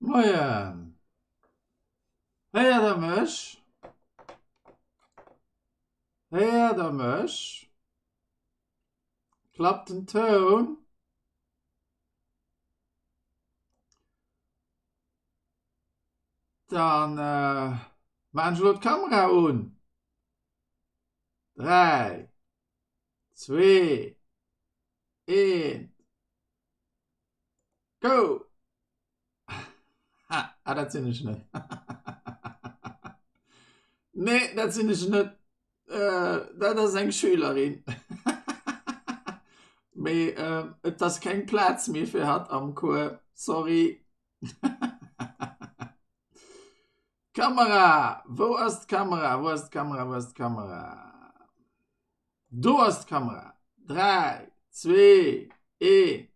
Moien! Héiert der mech? Héiert der mech? Klappt den Toun? Dann maan ech elo d'Kamera un. 3, 2, 1, go! Ah, dat sinn ech net. Nee, dat sinn ech net. Dat ass eng Schülerin. Mee et ass keng Plaz méi fir hatt am Cours. Sorry. Kamera! Wou ass d'Kamera? Wou ass d'Kamera? Wou ass d'Kamera? Do ass d'Kamera. 3, 2, 1.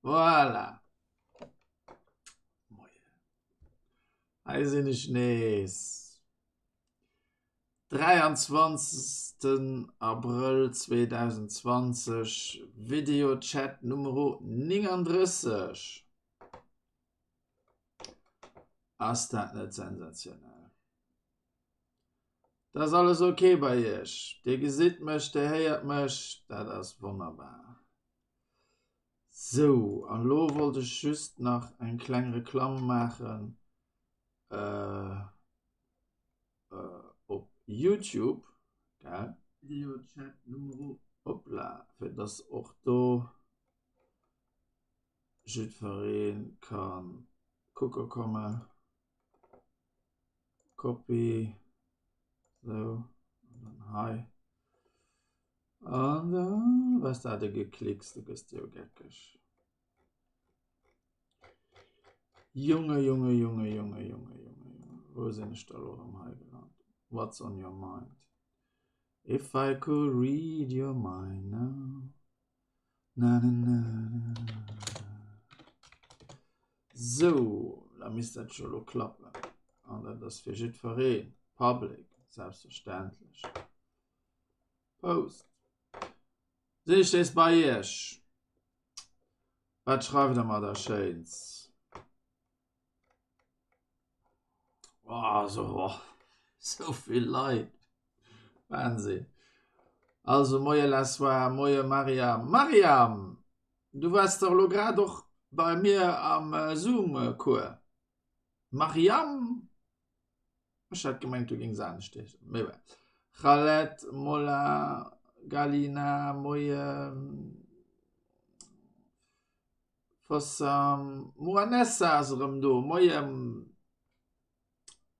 Voilà. Moien. Hei sinn ech nees. 23. Abrëll 2020, Videochat Numero 39. Ass dat net sensationell? Dat ass alles ok bei Iech. Dir gesitt mech, Dir héiert mech, dat ass wonnerbar. Sou, an elo wollt ech just nach eng kleng Reklamm maachen äh, äh, op YouTube, gell? Videochat Numero, hoppla, fir dass och do jiddweree ka kucke kommen. Copy, sou, an dann hei. An da, was dat e Geklicks, du gëss jo geckeg. Junge, Junge, Junge, Junge, Junge, Junge, Junge, wou sinn ech da lo erëm hei gelant? What's on your mind? If I could read your mind now. Na, na, na, na, na. Sou, da misst dat scho lo klappen. An dat ass fir jiddwereen public, selbstverständlech. Post. Sinn ech nees bei iech. Wat schreift der mer da Schéins? Oh, so, oh, so vill Leit. Wahnsinn. Also, moie Laswa, moie Mariam. Mariam, du waars dach elo grad och bei mir am Zoom-Cours. Mariam? Ech hat gemengt, du géings anescht heeschen. Mee well. Khaled, Mola, Galina, Moien. Fossam, Moanessa ass erëm do. Moien.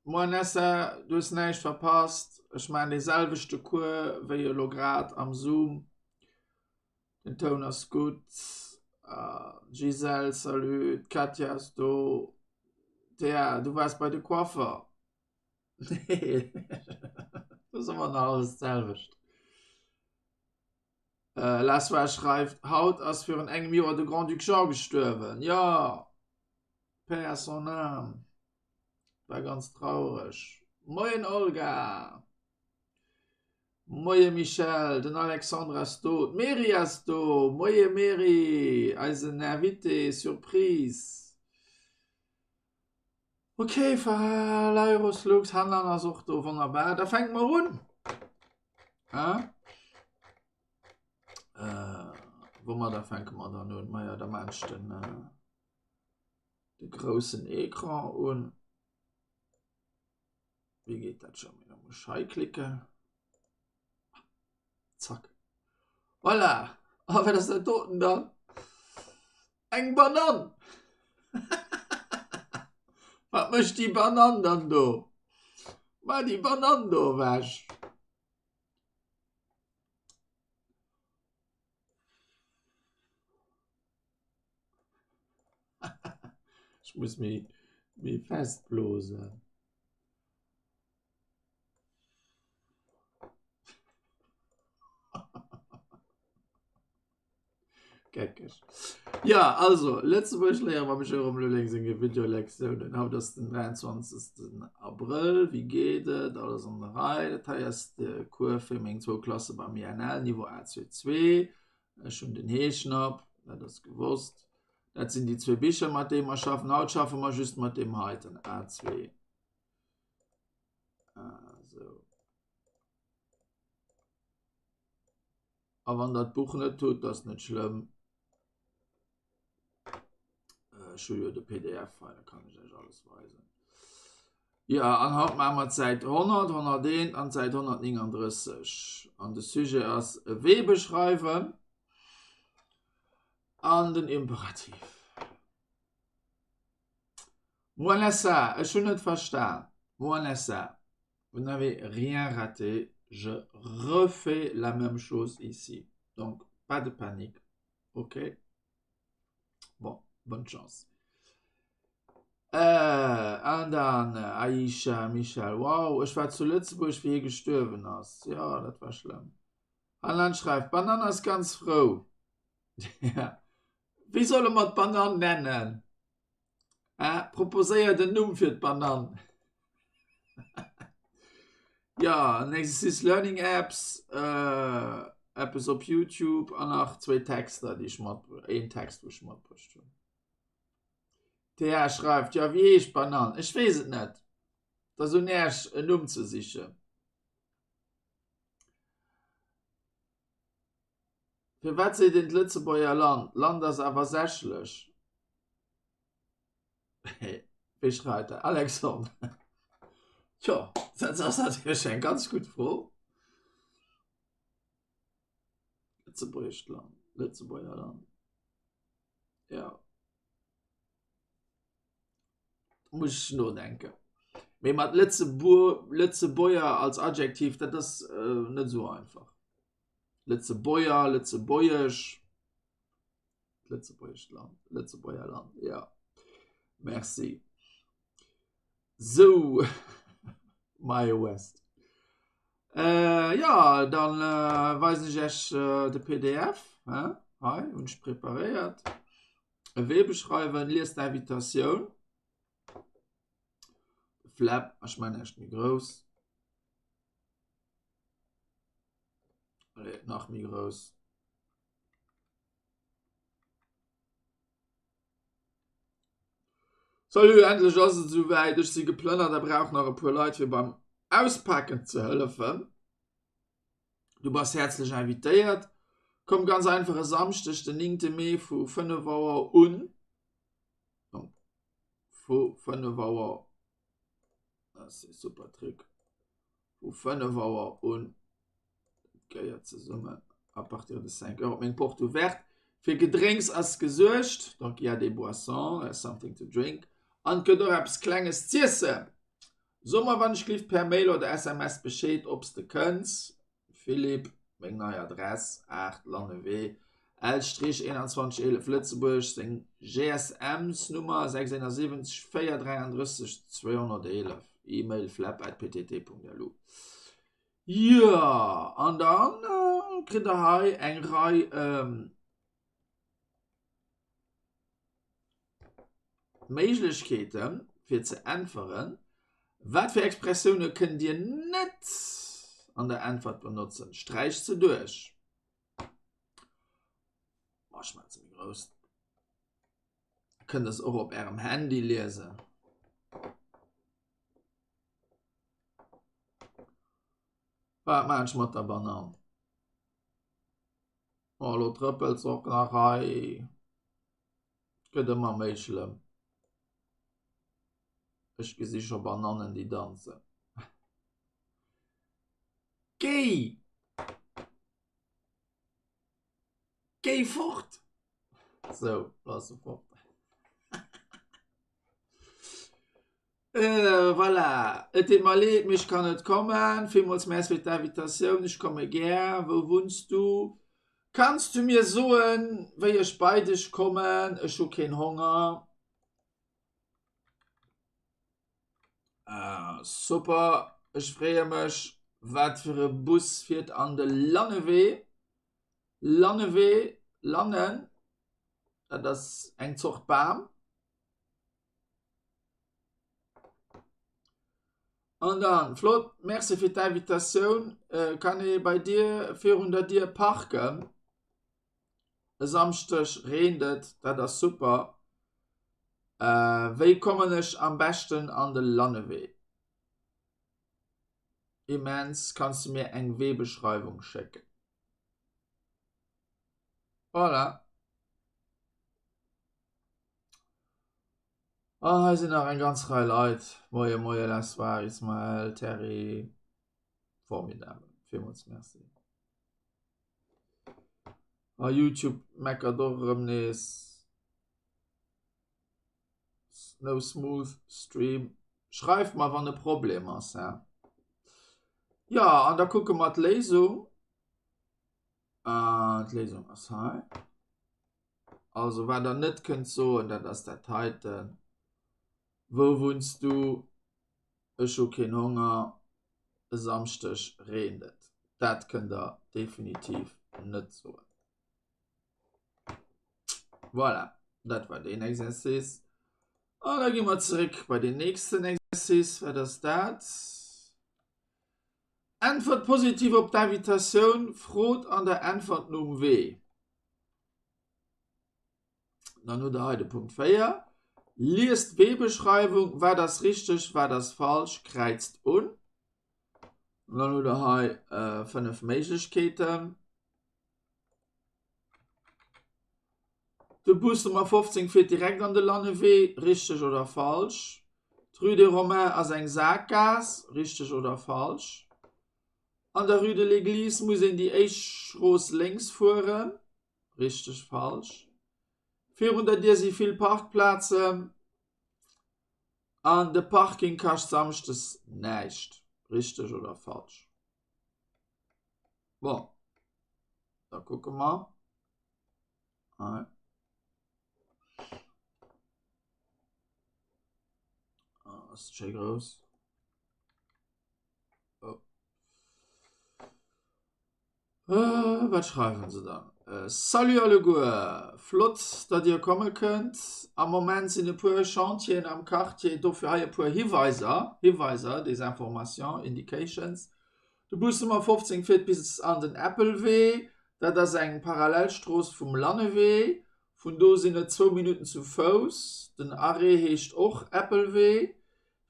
Moanessa, du hues näischt verpasst. Ech maachen dee selwechte Cours wéi elo grad am Zoom. Den Toun ass gutt. Gisèle, salut. D'Katja ass do. Thea, du waars bei de Coiffer. Nee, do ass ëmmer nach alles d'selwecht. La Soie schreift, Haut ass virun engem Joer de Grand-Duc Jean gestuerwen. Jo, paix à son âme. War ganz traureg. Moien Olga! Moie Michèle, den Alexandre ass do, d'Mary ass do. Moie Mary, eisen Invité surprise. Ok, Verlairus Lux, Hannan ass och do, wonnerbar. Da fänke mer un. Hein? Äh, woumadder fänke mer dann un? Maja, da maan ech den, äh, de groussen Ecran un. Wéi geet dat scho? Da muss ech hei klicken. Zack. Voilà! A wat ass dat doten dann? Eng Banann! Wat mécht déi Banann dann do? Maach déi Banann do ewech! Ech muss méi, méi fest blosen. Geckeg. Ja, also, Lëtzebuerg léiere mam Jérôme Lulling senge Videolektiounen. Haut ass den 23. Abrëll. Wéi geet et? Alles an der Rei? Dat hei ass de Cours fir meng zwou Klasse beim INL, Niveau A2 2. Ech hunn den Heeschnapp, dat ass gewosst. Dat sinn déi zwee Bicher, mat deene mer schaffen. Haut schaffe mer just mat deem heiten A2. Esou. A wann der d'Buch net hutt, ass net schlëmm. Ech hu jo de PDF hei, da kann ech iech alles weisen. Ja, an haut maache mer d'Säit 100, 101 an d'Säit 139. An de Sujet ass e Wee beschreiwen an den Imperativ. Moanessa, ech hunn net verstan. Moanessa, vous n'avez rien raté, je refais la même chose ici. Donc, pas de panique. Ok? Bon, bonne chance. Äh, an dann Aisha, Michel, wow, ech war zu Lëtzebuerg, wéi hie gestuerwen ass. Ja, dat war schlëmm. Alan schreift, D'Banann ass ganz frou. Ja. Wéi solle mer d'Banann nennen? Äh, proposéiert en Numm fir d'Banann. Ja, en Exercice Learning Apps, äh, eppes op YouTube an nach zwéi Texter, déi ech mat, een Text, wou ech matbruecht hunn. TH schreift, Ja, wéi heescht d'Banann? Ech weess et net. Et ass un Äech, en Numm ze sichen. Firwat seet een d'Lëtzebuerger Land? Land ass awer sächlech. Wéi schreift dat? Alexandre. Tjo, dat ass natierlech eng ganz gutt Fro. Lëtzebuergescht Land, Lëtzebuerger Land. Ja. Muss ech nodenken. Mee mat Lëtzebuer, Lëtzebuerger als Adjektiv, dat ass äh, net esou einfach. Lëtzebuerger, Lëtzebuergesch, Lëtzebuergescht Land, Lëtzebuerger Land, ja. Merci. Sou, Mae West. Äh, ja, dann äh, weisen ech Iech äh, de PDF. Hä? Hei, hunn ech preparéiert. E Wee beschreiwen, liest d'Invitatioun. Flap, ech man echt méi grouss. Allez, nach méi grouss. Salut, endlech ass et esouwäit. Ech si geplënnert a brauch nach e puer Leit fir beim Auspaken ze hëllefen. Du bass häerzlech invitéiert. Komm ganz einfach e Samschdeg den 9. Mee vu 5 Auer un. Vu 5 Auer, dat ass e super Trick, vu 5 Auer un gehéiert zesummen à partir de 5 heures op meng Porte ouverte. Fir Gedrénks ass gesuergt, donc il y a des boissons, something to drink, an et gëtt och eppes Klenges z'iessen. So mer wann ech glift per Mail oder SMS Bescheed obs de kënns. Philippe, Meng nei Adress, 8 Lannewee, L-2111 Lëtzebuerg, seng GSMs-Nummer 671 433 211, E-Mail flap@ptt.lu. Jo, an dann kritt der hei eng Rei Méiglechkeeten, fir ze äntweren. Wat fir Expressioune kënnt Dir net an der Äntwert benotzen? Sträicht se duerch. Oh, ech maache se méi grouss. Dir kënnt es och op Ärem Handy liesen. Wat maachen ech mat der Banann? Oh, lo trëppelt se och nach hei. Gëtt ëmmer méi schlëmm. Ech gesi scho Banannen, déi danzen. Géi! Géi fort! Sou, lo ass se fort. Euh, voilà. Et deet mer leed, mee ech kann net kommen. Villmools Merci fir d'Invitatioun. Ech komme gär. Wou wunns du? Kanns du mir soen, wéi ech bei dech kommen? Ech hu keen Honger. Ah, super. Ech freeë mech. Wat fir e Bus fiert an de Lannewee? Lannewee, Lannen, dat ass eng Zort Bam. An dann, flott, Merci fir d'Invitatioun. Kann ee bei dir virun der Dier parken? E Samschdeg reent et, dat ass super. Wéi kommen ech am beschten an de Lannewee? Immens, kanns du mir eng Weebeschreiwung schécken? Voilà. An hei sinn nach eng ganz Rei Leit. Moie, moie, Lassoir, Ismael, Terry. Formidabel. Villmools Merci. A YouTube meckert och erëm nees. No smooth stream. Schreift mer wann e Problem ass he. Jo an da kucke mer d'Léisung. An d'Léisung ass hei. Also wat der net kënnt soen, dat ass dat heiten. Wou wunns du? Ech hu keen Honger. E Samschdeg reent et. Dat kënnt der definitiv net soen. Voilà, dat war deen Exercice. An da gi mer zeréck bei den nächsten Exercice. Wat ass dat? Äntwert positiv op d'Invitatioun, frot an der Äntwert nom Wee. Dann hutt der hei de Punkt 4. Liest d'Weebeschreiwung, wat ass richteg, wat ass falsch, kräizt un. Und dann hutt der hei äh, fënnef Méiglechkeeten. De Bus Nummer 15 fiert direkt an de Lannewee, richteg oder falsch? D'Rue des Romains ass eng Sakgaass, richteg oder falsch? An der Rue de l'Église muss een déi éischt Strooss lénks fueren, richteg, falsch? Virun der Dier si vill Parkplazen an de Parking kascht samschdes näischt, richteg oder falsch? Bon, da kucke mer. Hei. Ah, ass schéi grouss. Oh. Äh, wat schreiwen se dann? Äh, Salut alleguer! Flott, datt Dir komme kënnt. Am Moment sinn e puer Chantieren am Quartier, dofir hei e puer Hiweiser, Hiweiser, des informations, indications. De Bus Nummer 15 fiert bis an den Äppelwee, dat ass eng Parallelstrooss vum Lannewee. Vun do sinn et zwou Minutten zu Fouss. Den Arrêt heescht och Äppelwee.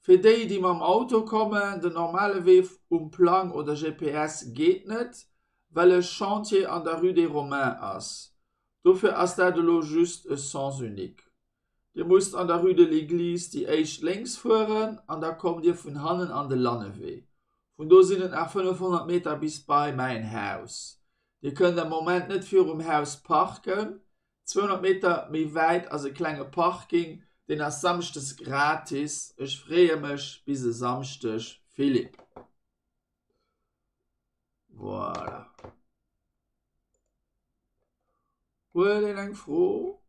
Fir déi, déi mam Auto kommen, den normale Wee um Plang oder GPS geet net, well e Chantier an der Rue des Romains ass. Dofir ass dat elo just e Sens unique. Dir musst an der Rue de l'Église déi éischt lénks fueren an da kommt Dir vun hannen an de Lannewee. Vun do sinn et nach 500 Meter bis bei mäin Haus. Dir kënnt am Moment net virum Haus parken. 200 Meter méi wäit ass e klenge Parking, deen ass samschdes gratis. Ech freeë mech, bis e Samschdeg, Philippe. Voilà. Huet een eng Fro?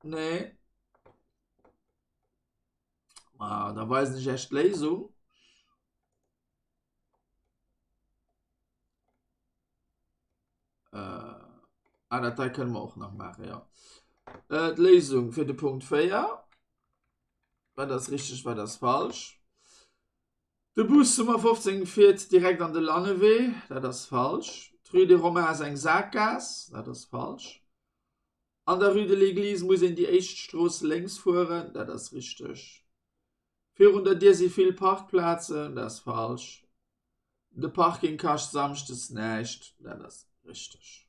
Nee. Ah, da weisen ech Iech d'Léisung. Äh, ah, dat hei kënne mer och nach maachen, ja. Äh, d'Léisung fir de Punkt 4. Wat ass richteg, wat ass falsch? De Bus Nummer 15 fiert direkt an de Lannewee, dat ass falsch. D'Rue des Romains ass eng Sakgaass, dat ass falsch. An der Rue de l'Église muss een déi éischt Strooss lénks fueren, dat ass richteg. Virun der Dier si vill Parkplazen, dat ass falsch. De Parking kascht samschdes näischt, dat ass richteg.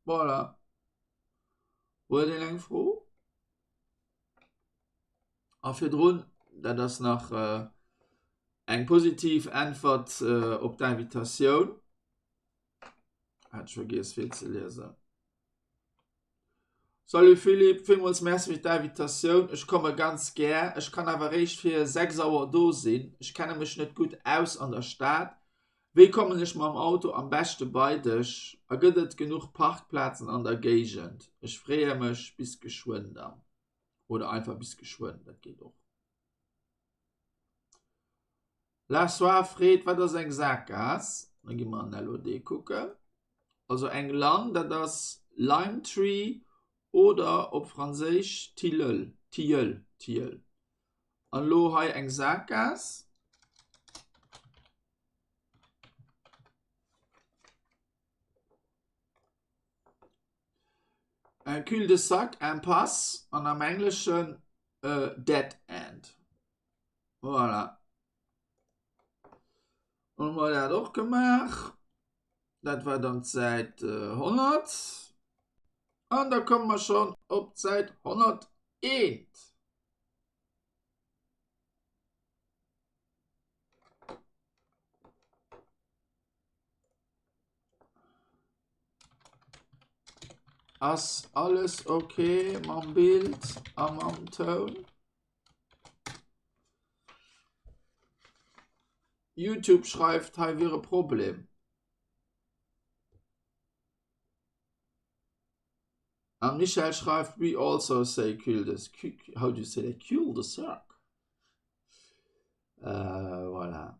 Voilà. Huet een eng Fro? A virdrun, dat ass nach äh, eng positiv Äntwert äh, op d'Invitatioun. Hat ech vergiess virzeliesen. Salut Philippe, villmools Merci fir d'Invitatioun. Ech komme ganz gär. Ech kann awer réischt fir 6 Auer do sinn. Ech kenne mech net gutt aus an der Stad. Wéi kommen ech mam Auto am beschte bei dech a gëtt et genuch Parkplazen an der Géigend? Ech freeë mech, bis geschwënn dann. Oder einfach bis geschwënn, dat geet och. La Soir freet, wat ass eng Sakgaass? Da gi mer an LOD kucken. Also eng Lann, dat ass Lime Tree oder op Franséisch Tilleul, Tilleul, Tilleul. An elo hei eng Sakgaass. Un cul-de-sac, impasse an am Engleschen dead end. Voilà. Hu mer dat och gemaach. Dat war dann d'Säit 100. An da komme mer schonn op d'Säit 101. Ass alles ok mam Bild a mam Toun? Youtube schreift hei wier e Problem. An Michèle schreift we also say cul-de how do you say that cul-de-sac? Euh, voilà.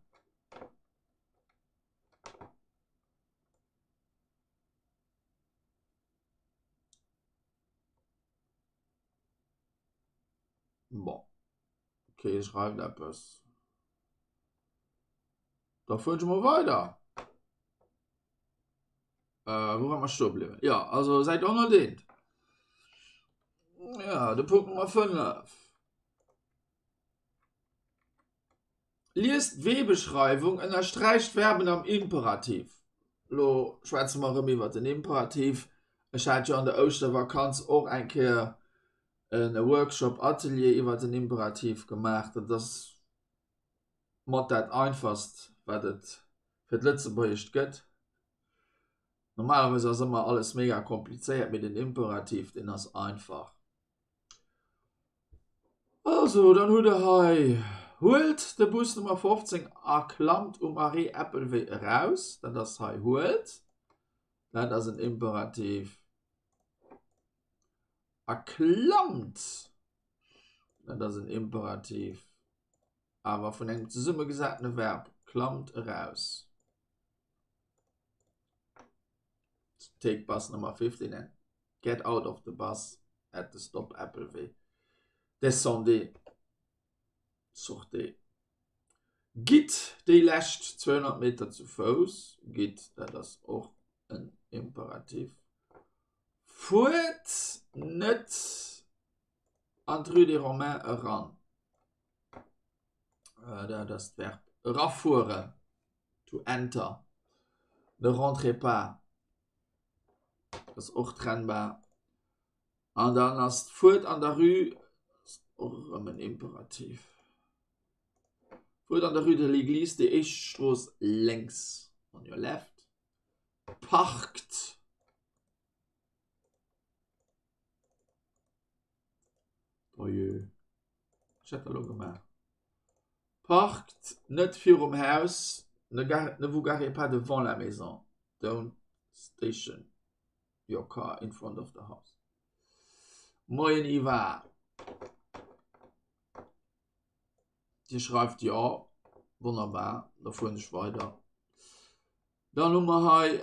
Bon, kee schreift eppes. Da fueren ech mol weider. Äh, wou war mer stoe bliwwen? Jo, also Säit 101. Ja, de Punkt Nummer 5. Liest d'Weebeschreiwung, ënnersträicht d'Verben am Imperativ. Elo schwätze mer erëm iwwer den Imperativ. Ech hat jo an der Ouschtervakanz och eng Kéier e Workshop, Atelier iwwer den Imperativ gemaach. Dat ass mat dat Einfachst, wat et fir d'Lëtzebuergescht gëtt. Normalerweis ass ëmmer alles mega komplizéiert, mee den Imperativ, deen ass einfach. Also, dann hutt der hei, Huelt de Bus Nummer 15 a klammt um Arrêt Äppelwee eraus. Dat ass hei huelt. Dat ass en Imperativ. A klammt, dat ass en Imperativ, awer vun engem zesummegesatene Verb, klammt eraus. Take bus nummer 15 and Get out of the bus at the stop Applewee. Descendez. Sortez. Gitt déi lescht 200 Meter zu Fouss. Gitt, dat ass och en Imperativ. Fuert net an d'Rue des Romains eran. Dat ass d'Verb erafueren, to enter. Ne rentrez pas. ass och trennbar. An dann ass fuert an der Rue och erëm en Imperativ. Fuert an der Rue de l'Église déi éischt Strooss lénks, on your left. Parkt. Oh je, ech hätt dat elo gemaach. Parkt net virum Haus, ne ne vous garez pas devant la maison, don't station your car in front of the house. Moien Yvan. Dir schreift jo, wonnerbar, da fueren ech weider. Dann hu mer hei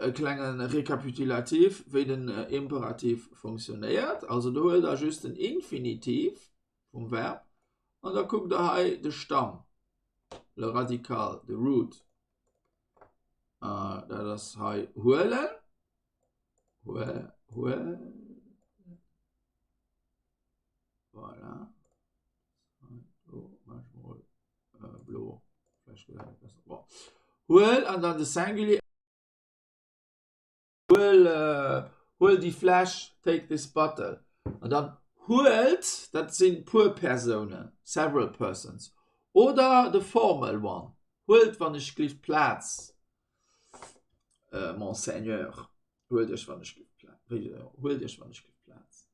e klenge Rekapitulativ, wéi den Imperativ funktionéiert. Also do huelt der just den Infinitiv vum Verb an da kuckt der hei de Stamm, le radical, de root. Dat ass hei huelen, hue, hue, voilà. Do maache ech mol blo, vläicht gesäit dat besser. Bon. Huel an dann de Singulier. Huel, huel déi Fläsch, take this bottle. An dann huelt, dat sinn puer Persounen, several persons. Oder de formal one, huelt wann ech glift Plaz, Monseigneur, huelt iech wann ech glift Plaz, huelt iech wann ech glift Plaz.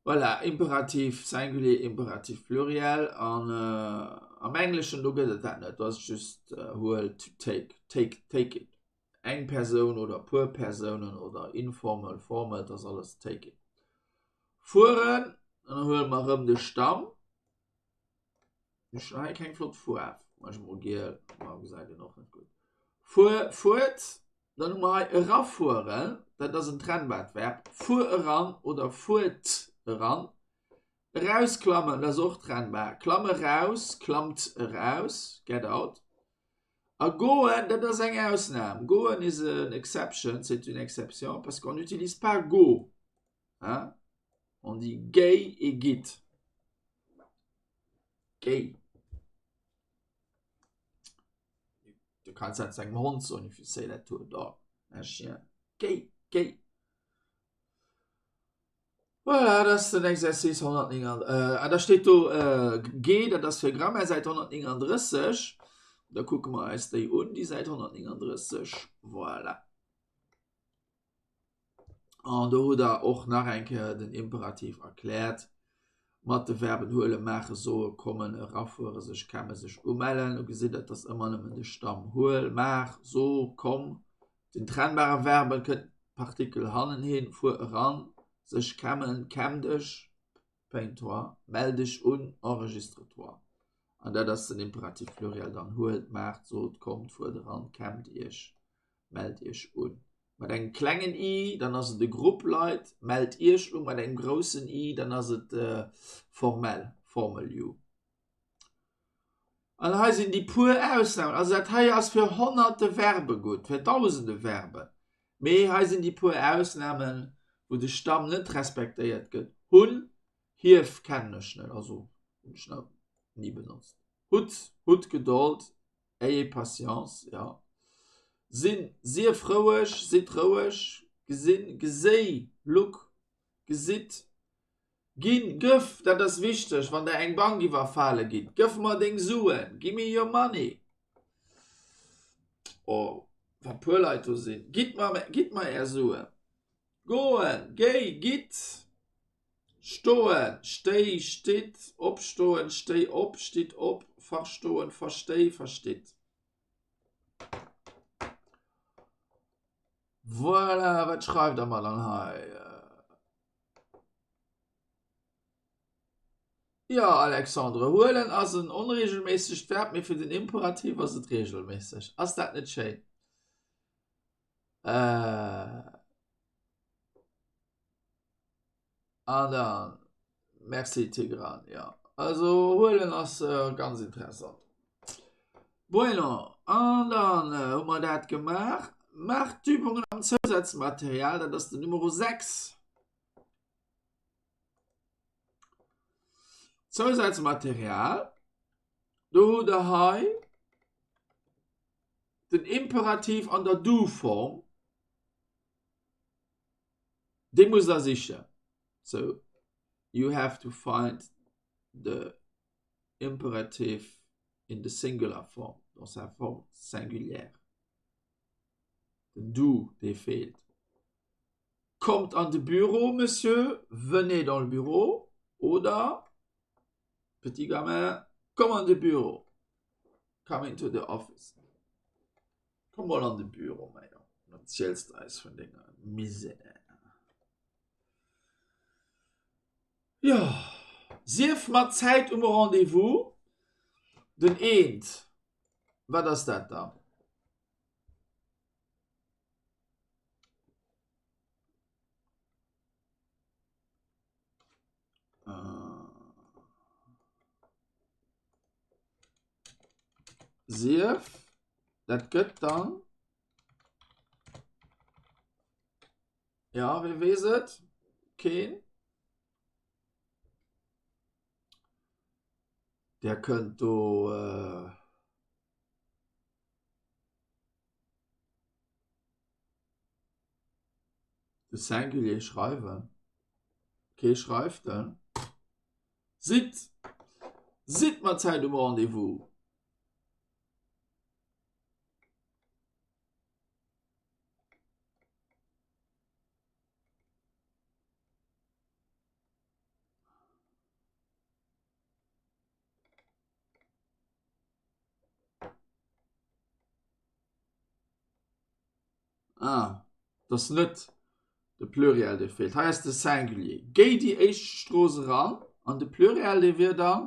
Voilà, Imperativ Singulier, Imperativ Pluriel. An am Engleschen, do gëtt et dat net, do ass et just huel, to take, take, take it. Eng Persoun oder e puer Persounen oder informel, formal, dat ass alles take it. Fueren, dann huele mer erëm de Stamm. Ech hunn hei keng flott Fuarf, mach ech mol giel, ma gesäit een och net gutt. Fuer, fuert, dann hu mer hei erafueren, dat ass en trennbart Verb, fuer eran oder fuert eran. Erausklammen, dat ass och trennbar, klamm eraus, klammt eraus, get out. A goen, dat ass eng Ausnam. Goen is an exception, c'est une exception, parce qu'on n'utilise pas go. Hein? On dit géi et gitt. Géi. Du kanns dat zu engem Hond soen, if you say that to a dog, un chien. Géi, géi. Voilà, dat ass den Exercice 139. Ah, da steet do G, dat ass fir Grammaire, Säit 139. Da kucke mer eis déi un, déi Säit 139. Voilà. An do hutt Der och nach eng Kéier den Imperativ erkläert mat de Verben huelen, maachen, soen, kommen, erafueren, sech kämmen, sech umellen. Do gesitt Der, et ass ëmmer nëmmen de Stamm huel, maach, so, komm. Den trennbare Verben kënnt d'Partikel hannen hin, fuer eran, sech kämmen, kämm dech, peine-toi, mell dech un, enregistre-toi. An dat ass den Imperativ pluriel dann, huelt, maacht, sot, kommt, fuert eran, kämmt iech, mellt iech un. Mat engem klengen i, dann ass et e Grupp Leit, mellt iech un, mat engem groussen i, dann ass et formell, formal you. An hei sinn déi puer Ausnamen. Also dat hei ass fir honnerte Verbe gutt, fir dausende Verben. Mee hei sinn déi puer Ausnamen, wou de Stamm net respektéiert gëtt. Hunn, Hief kennen ech net, also hunn ech nach ni benotzt. Hutt, hutt Gedold, ayez patience, jo. Sinn, sief roueg, sidd roueg. Gesinn, geséi, look, gesitt. Ginn, gëff, dat ass wichteg, wann der eng Bank iwwerfale gitt, gëff mer deng Suen, give me your money. Oh, wa puer Leit do sinn, gitt mer, gitt mer är Suen. Goen, géi, gitt. Stoen, stéi, stitt, opstoen, stéi op, stitt op, verstoen, verstéi, verstitt. Voilà, wat schreift der mer dann hei? Jo, Alexandre, huelen ass en onregelméissegt Verb, mee fir den Imperativ ass et regelméisseg. Ass dat net schéin? An dann, merci Tigran, jo. Also huelen ass ganz interessant. Bueno, an dann hu mer dat gemaach. Maacht d'Übungen am Zousazmaterial, dat ass den Numero 6. Zousazmaterial, do hutt der hei den Imperativ an der Du-Form. Dee musst der sichen. So, you have to find the imperative in the singular form, dans sa forme singulière. Den Du, dee feelt. Kommt an de Büro, Monsieur, venez dans le bureau, oder, petit gamin, komm an de Büro, come into the office. Komm mol an de Büro, mäi Jong, dann erziels de eis vun denger Misär. Jo, sief mat Zäit um Rendez-vous. Den Eent, wat ass dat dann? Sief, dat gëtt dann, ja, wie weess et? Keen? Der kënnt do. De Singulier schreiwen. Kee schreift en. Sidd! Sidd mat Zäit um Rendez-vous! Ah, et ass net de Pluriel dee feelt. Hei ass de Singulier. Géi déi éischt Strooss eran an de Pluriel dee wier dann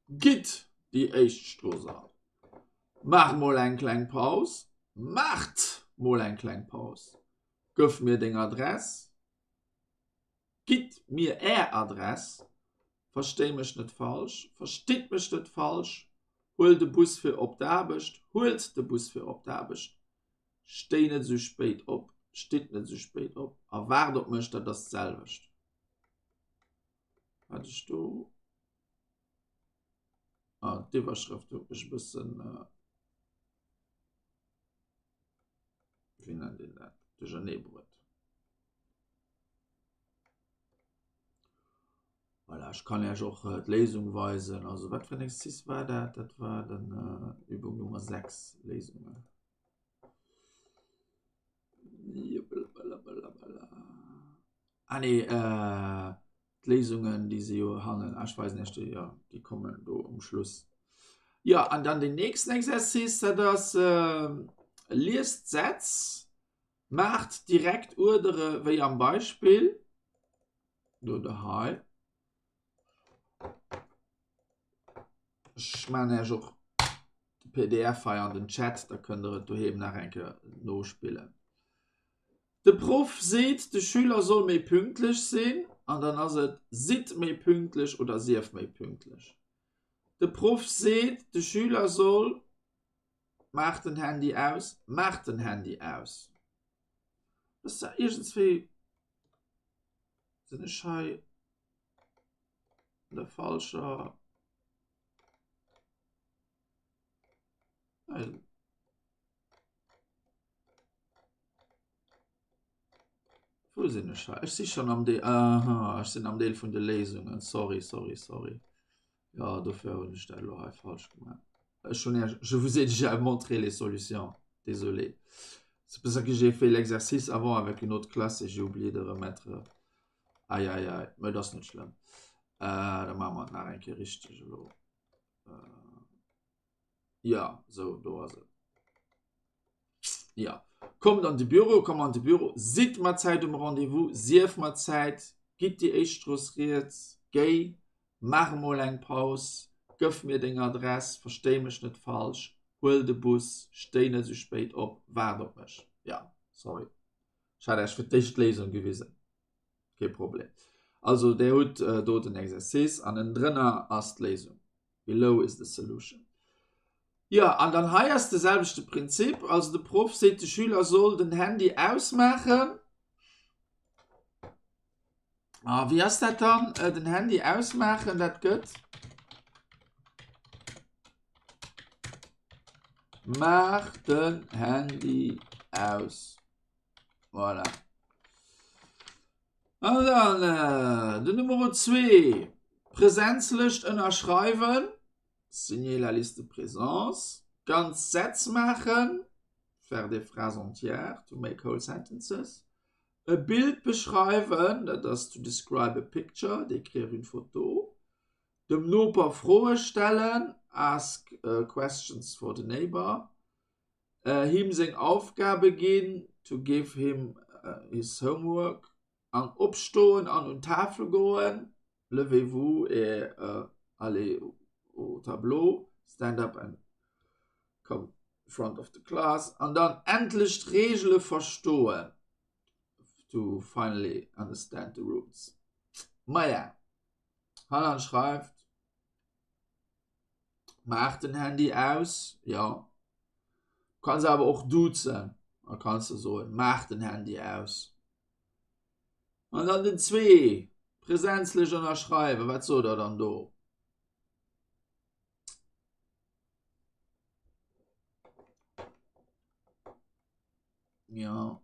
Gitt déi éischt Strooss eran. Maach mol eng kleng Paus. Maacht mol eng kleng Paus. Gëff mir deng Adress. Gitt mir Är Adress. Verstéi mech net falsch, verstitt mech net falsch, huel de Bus fir op d'Aarbecht, huelt de Bus fir op d'Aarbecht, stéi net esou spéit op, stitt net esou spéit op a waart op mech, dat ass d'selwecht. Hat ech do. Ah, d'Iwwerschrëft huet mech e bëssen. Äh, wéi nennt een dat? Duerchernee bruet. Voilà, ech kann Iech och äh, d'Léisung weisen. Also wat fir en Exercice war dat? Dat war den äh, Übung Nummer 6, Léisungen. Ah nee, äh, d'Léisungen, déi si jo hannen. Ah, ech weisen Iech déi, ja, déi kommen do um Schluss. Ja, an dann den nächsten Exercice, dat ass äh, liest d'Sätz, maacht direkt Uerdere wéi am Beispill. Do oder hei. Ech maachen Iech och de PDF hei an den Chat, da kënnt der et doheem nach eng Kéier nospillen. De Proff seet, de Schüler soll méi pünktlech sinn, an dann ass et sidd méi pünktlech oder sief méi pünktlech. De Proff seet, de Schüler soll maach den Handy aus, maach den Handy aus. Ass da iergendswéi sinn ech hei an der falscher Wou sinn ech hei? Ech si schon am Deel, aha, ech sinn am Deel vun de Léisungen. Sorry, sorry, sorry. Ja, dofir hunn ech dat elo hei falsch gemaach. Ech hunn Iech, je vous ai déjà montré les solutions. Désolé. C'est pour ça que j'ai fait l'exercice avant avec une autre classe et j'ai oublié de remettre. Aïe, aïe, aïe. Mais dat ass net schlëmm. Äh, da maache mer et nach eng Kéier richteg elo. Äh, ja, sou, do ass et. Ja. Kommt an de Büro, komm an de Büro, sidd mat Zäit um Rendez-vous, sief mat Zäit, gitt déi éischt Strooss riets, géi, maach emol eng Paus, gëff mir deng Adress, verstéi mech net falsch, huel de Bus, stéi net esou spéit op, waart op mech. Ja, sorry, ech hat Iech fir d'éischt d'Léisung gewisen. Kee Problem. Also där hutt do den Exercice an ënnendrënner ass d'Léisung. Below is the solution. Jo, an dann hei ass de selwechte Prinzip. Also de Proff seet, de Schüler soll den Handy ausmaachen. A wéi ass dat dann? Äh, den Handy ausmaachen, dat gëtt. Maach den Handy aus. Voilà. An dann äh, den Nummer 2. Präsenzlëscht ënnerschreiwen. Signer la liste de présence. Ganz Sätz maachen. Faire des phrases entières to make whole sentences. E Bild beschreiwen, dat ass to describe a picture, décrire une photo. Dem Noper Froe stellen, ask uh, questions for the neighbor. Him seng Aufgabe ginn, to give him his homework, an opstoen an un d'Tafel goen, levez-vous et allez au tableau, stand up and come in front of the class, an dann endlech d'Reegele verstoen, to finally understand the rules. Maja, Hanan schreift. Maach den Handy aus, jo. Kanns awer och duzen, da kanns de soen, Maach den Handy aus. An dann den zwee, Präsenzlech ënnerschreiwen, wat sot der dann do? Jo.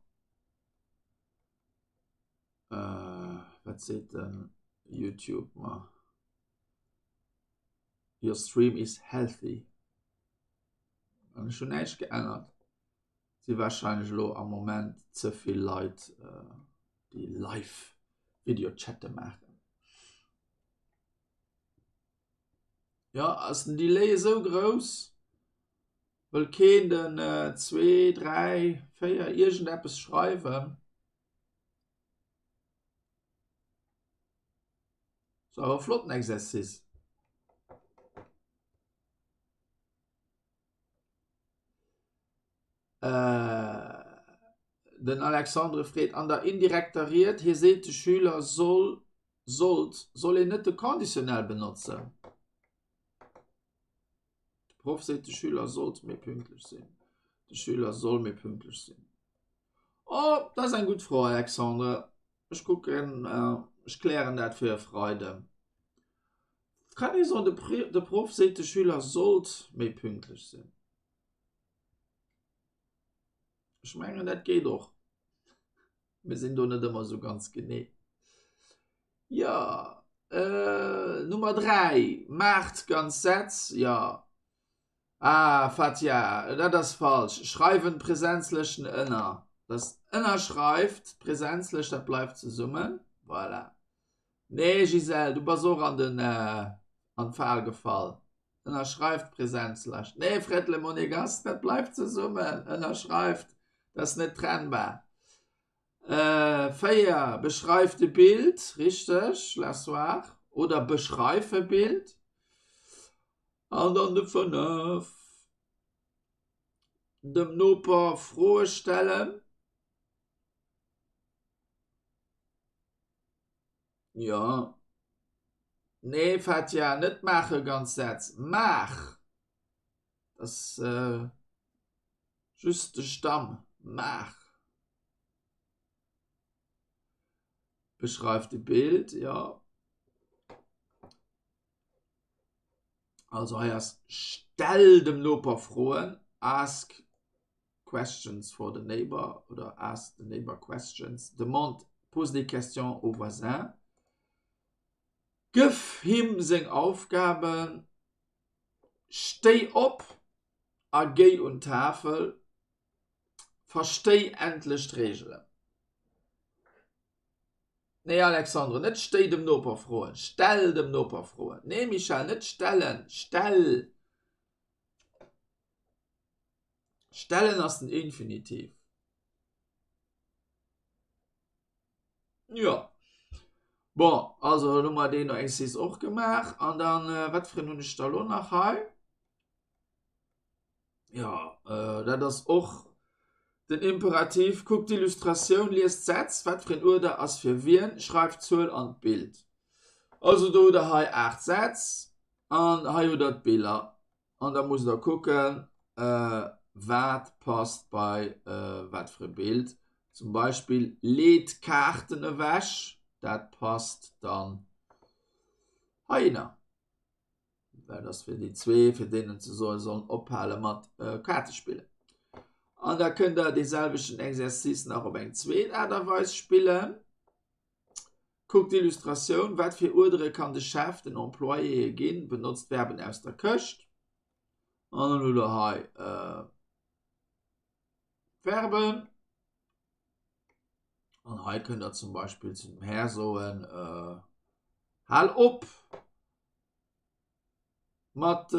Äh, wat seet den YouTube mer? Your stream is healthy. An ech hunn näischt geännert. Si warscheinlech elo am Moment ze vill Leit, äh, déi live Videochatte maachen. Ja, ass den Delay esou grouss? Wëll keen den 2, 3, 4 iergendeppes schreiwen? Ass awer e flotten Exercice. Äh, den Alexandre freet an der indirekter Ried, hie seet de Schüler soll. Sollt, soll een net de Conditionnel benotzen? De Proff seet, de Schüler sollt méi pünktlech sinn. De Schüler soll méi pünktlech sinn. Oh, dat ass eng gutt Fro, Alexandre. Ech kucken, ech klären dat fir e Freiden. Kann ee soen, de Proff seet, de Schüler sollt méi pünktlech sinn. Ech mengen, dat geet och. Mir sinn do net ëmmer esou ganz genee. Jo, Nummer 3, maacht ganz Sätz. Jo. Ah, Fatia, dat ass falsch. Schreiwen d'Präsenzlëschten ënner. Dat ënnerschreift d'Präsenzlëscht, dat bleift zesummen. Voilà. Nee, Gisèle, du bass och an den, an d'Fal gefall. Ënnerschreift d'Präsenzlëscht. Nee, Fred Le Monégasque, dat bleift zesummen. Ënnerschreift, dat ass net trennbar. 4, Beschreift e Bild, richteg, la soir, oder beschreif e Bild. An dann de 5, Dem Noper Froe stellen. Jo. Nee, Fatia, net maache ganz Sätz. Maach! Dat ass just de Stamm. Maach. Beschreift e Bild, jo. Also hei ass stell dem Noper Froen, ask questions for the neighbor oder ask the neighbor questions, demande, pose des questions au voisin. Gëff him seng Aufgaben, stéi op a géi un d'Tafel, verstéi endlech d'Reegelen. Nee Alexandre, net stéi dem Noper Froen, stell dem Noper Froen. Nee Michèle, net stellen, stell. Stellen ass den Infinitiv. Jo. Bon, also dann hu mer deen Exercice och gemaach. An dann, wat fir en hunn ech da lo nach hei? Jo, dat ass och den Imperativ. Kuck d'Illustratioun, lies d'Sätz. Wat fir en Uerder ass fir wien? Schreif d'Zuel an d'Bild. Also do hutt der hei 8 Sätz an hei hutt der d'Biller. An da musst der kucken, wat passt bei wat fir e Bild. Zum Beispill Lee d'Kaarten ewech, dat passt dann heihinner. Well ass fir déi zwee, fir deenen ze soen, sollen ophale mat Kaarte spillen. An da kënnt der dee selwechten Exercice nach op eng zweet Aart a Weis spillen. Kuckt d'Illustratioun, Wat fir Uerdere kann de Chef den Employéë ginn? Benotzt Verben aus der Këscht. An dann hutt der hei d'Verben. An hei kënnt der zum Beispill zu dem Här soen, Hal op mat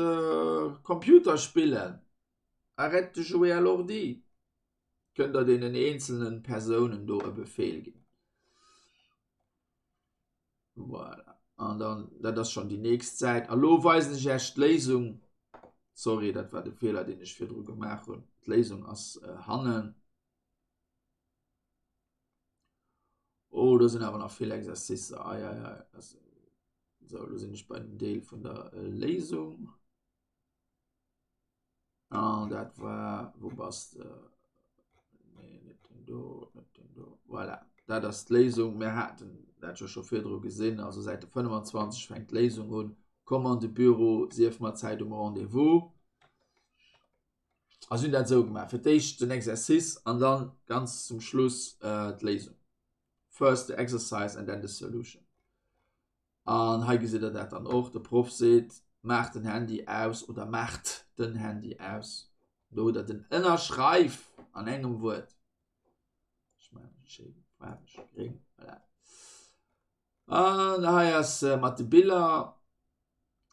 Computerspillen! Arrête de jouer à l'ordi! Kënnt der deenen eenzelnen Persounen do e Befehl ginn. Voilà. An dann, dat ass schonn déi nächst Säit. A lo weisen ech Iech d'Léisung. Sorry, dat war de Feeler, deen ech virdru gemaach hunn. D'Léisung ass hannen. Oh, do sinn awer nach vill Exercicer. Ei, ei, ei. Sou, lo sinn ech bei dem Deel vun der Léisung. An dat war, wou bass de? Nee, net den do, net den do. Voilà, dat ass d'Léisung. Mir haten dat jo scho virdru gesinn. Also Säite 25 fänkt d'Léisung un. Komm an de Büro, sief mat Zäit um Rendez-vous. Also hunn dat esou gemaach. Fir d'éischt den Exercice an dann ganz zum Schluss äh, d'Léisung. First the exercise and then the solution. An hei gesitt der dat dann och, de Proff seet, maach den Handy aus oder maacht den Handy aus. Do hutt der den Ënnerschreif an engem Wuert. Ech maachen schéi faarweg gréng, voilà. An hei ass mat de Biller,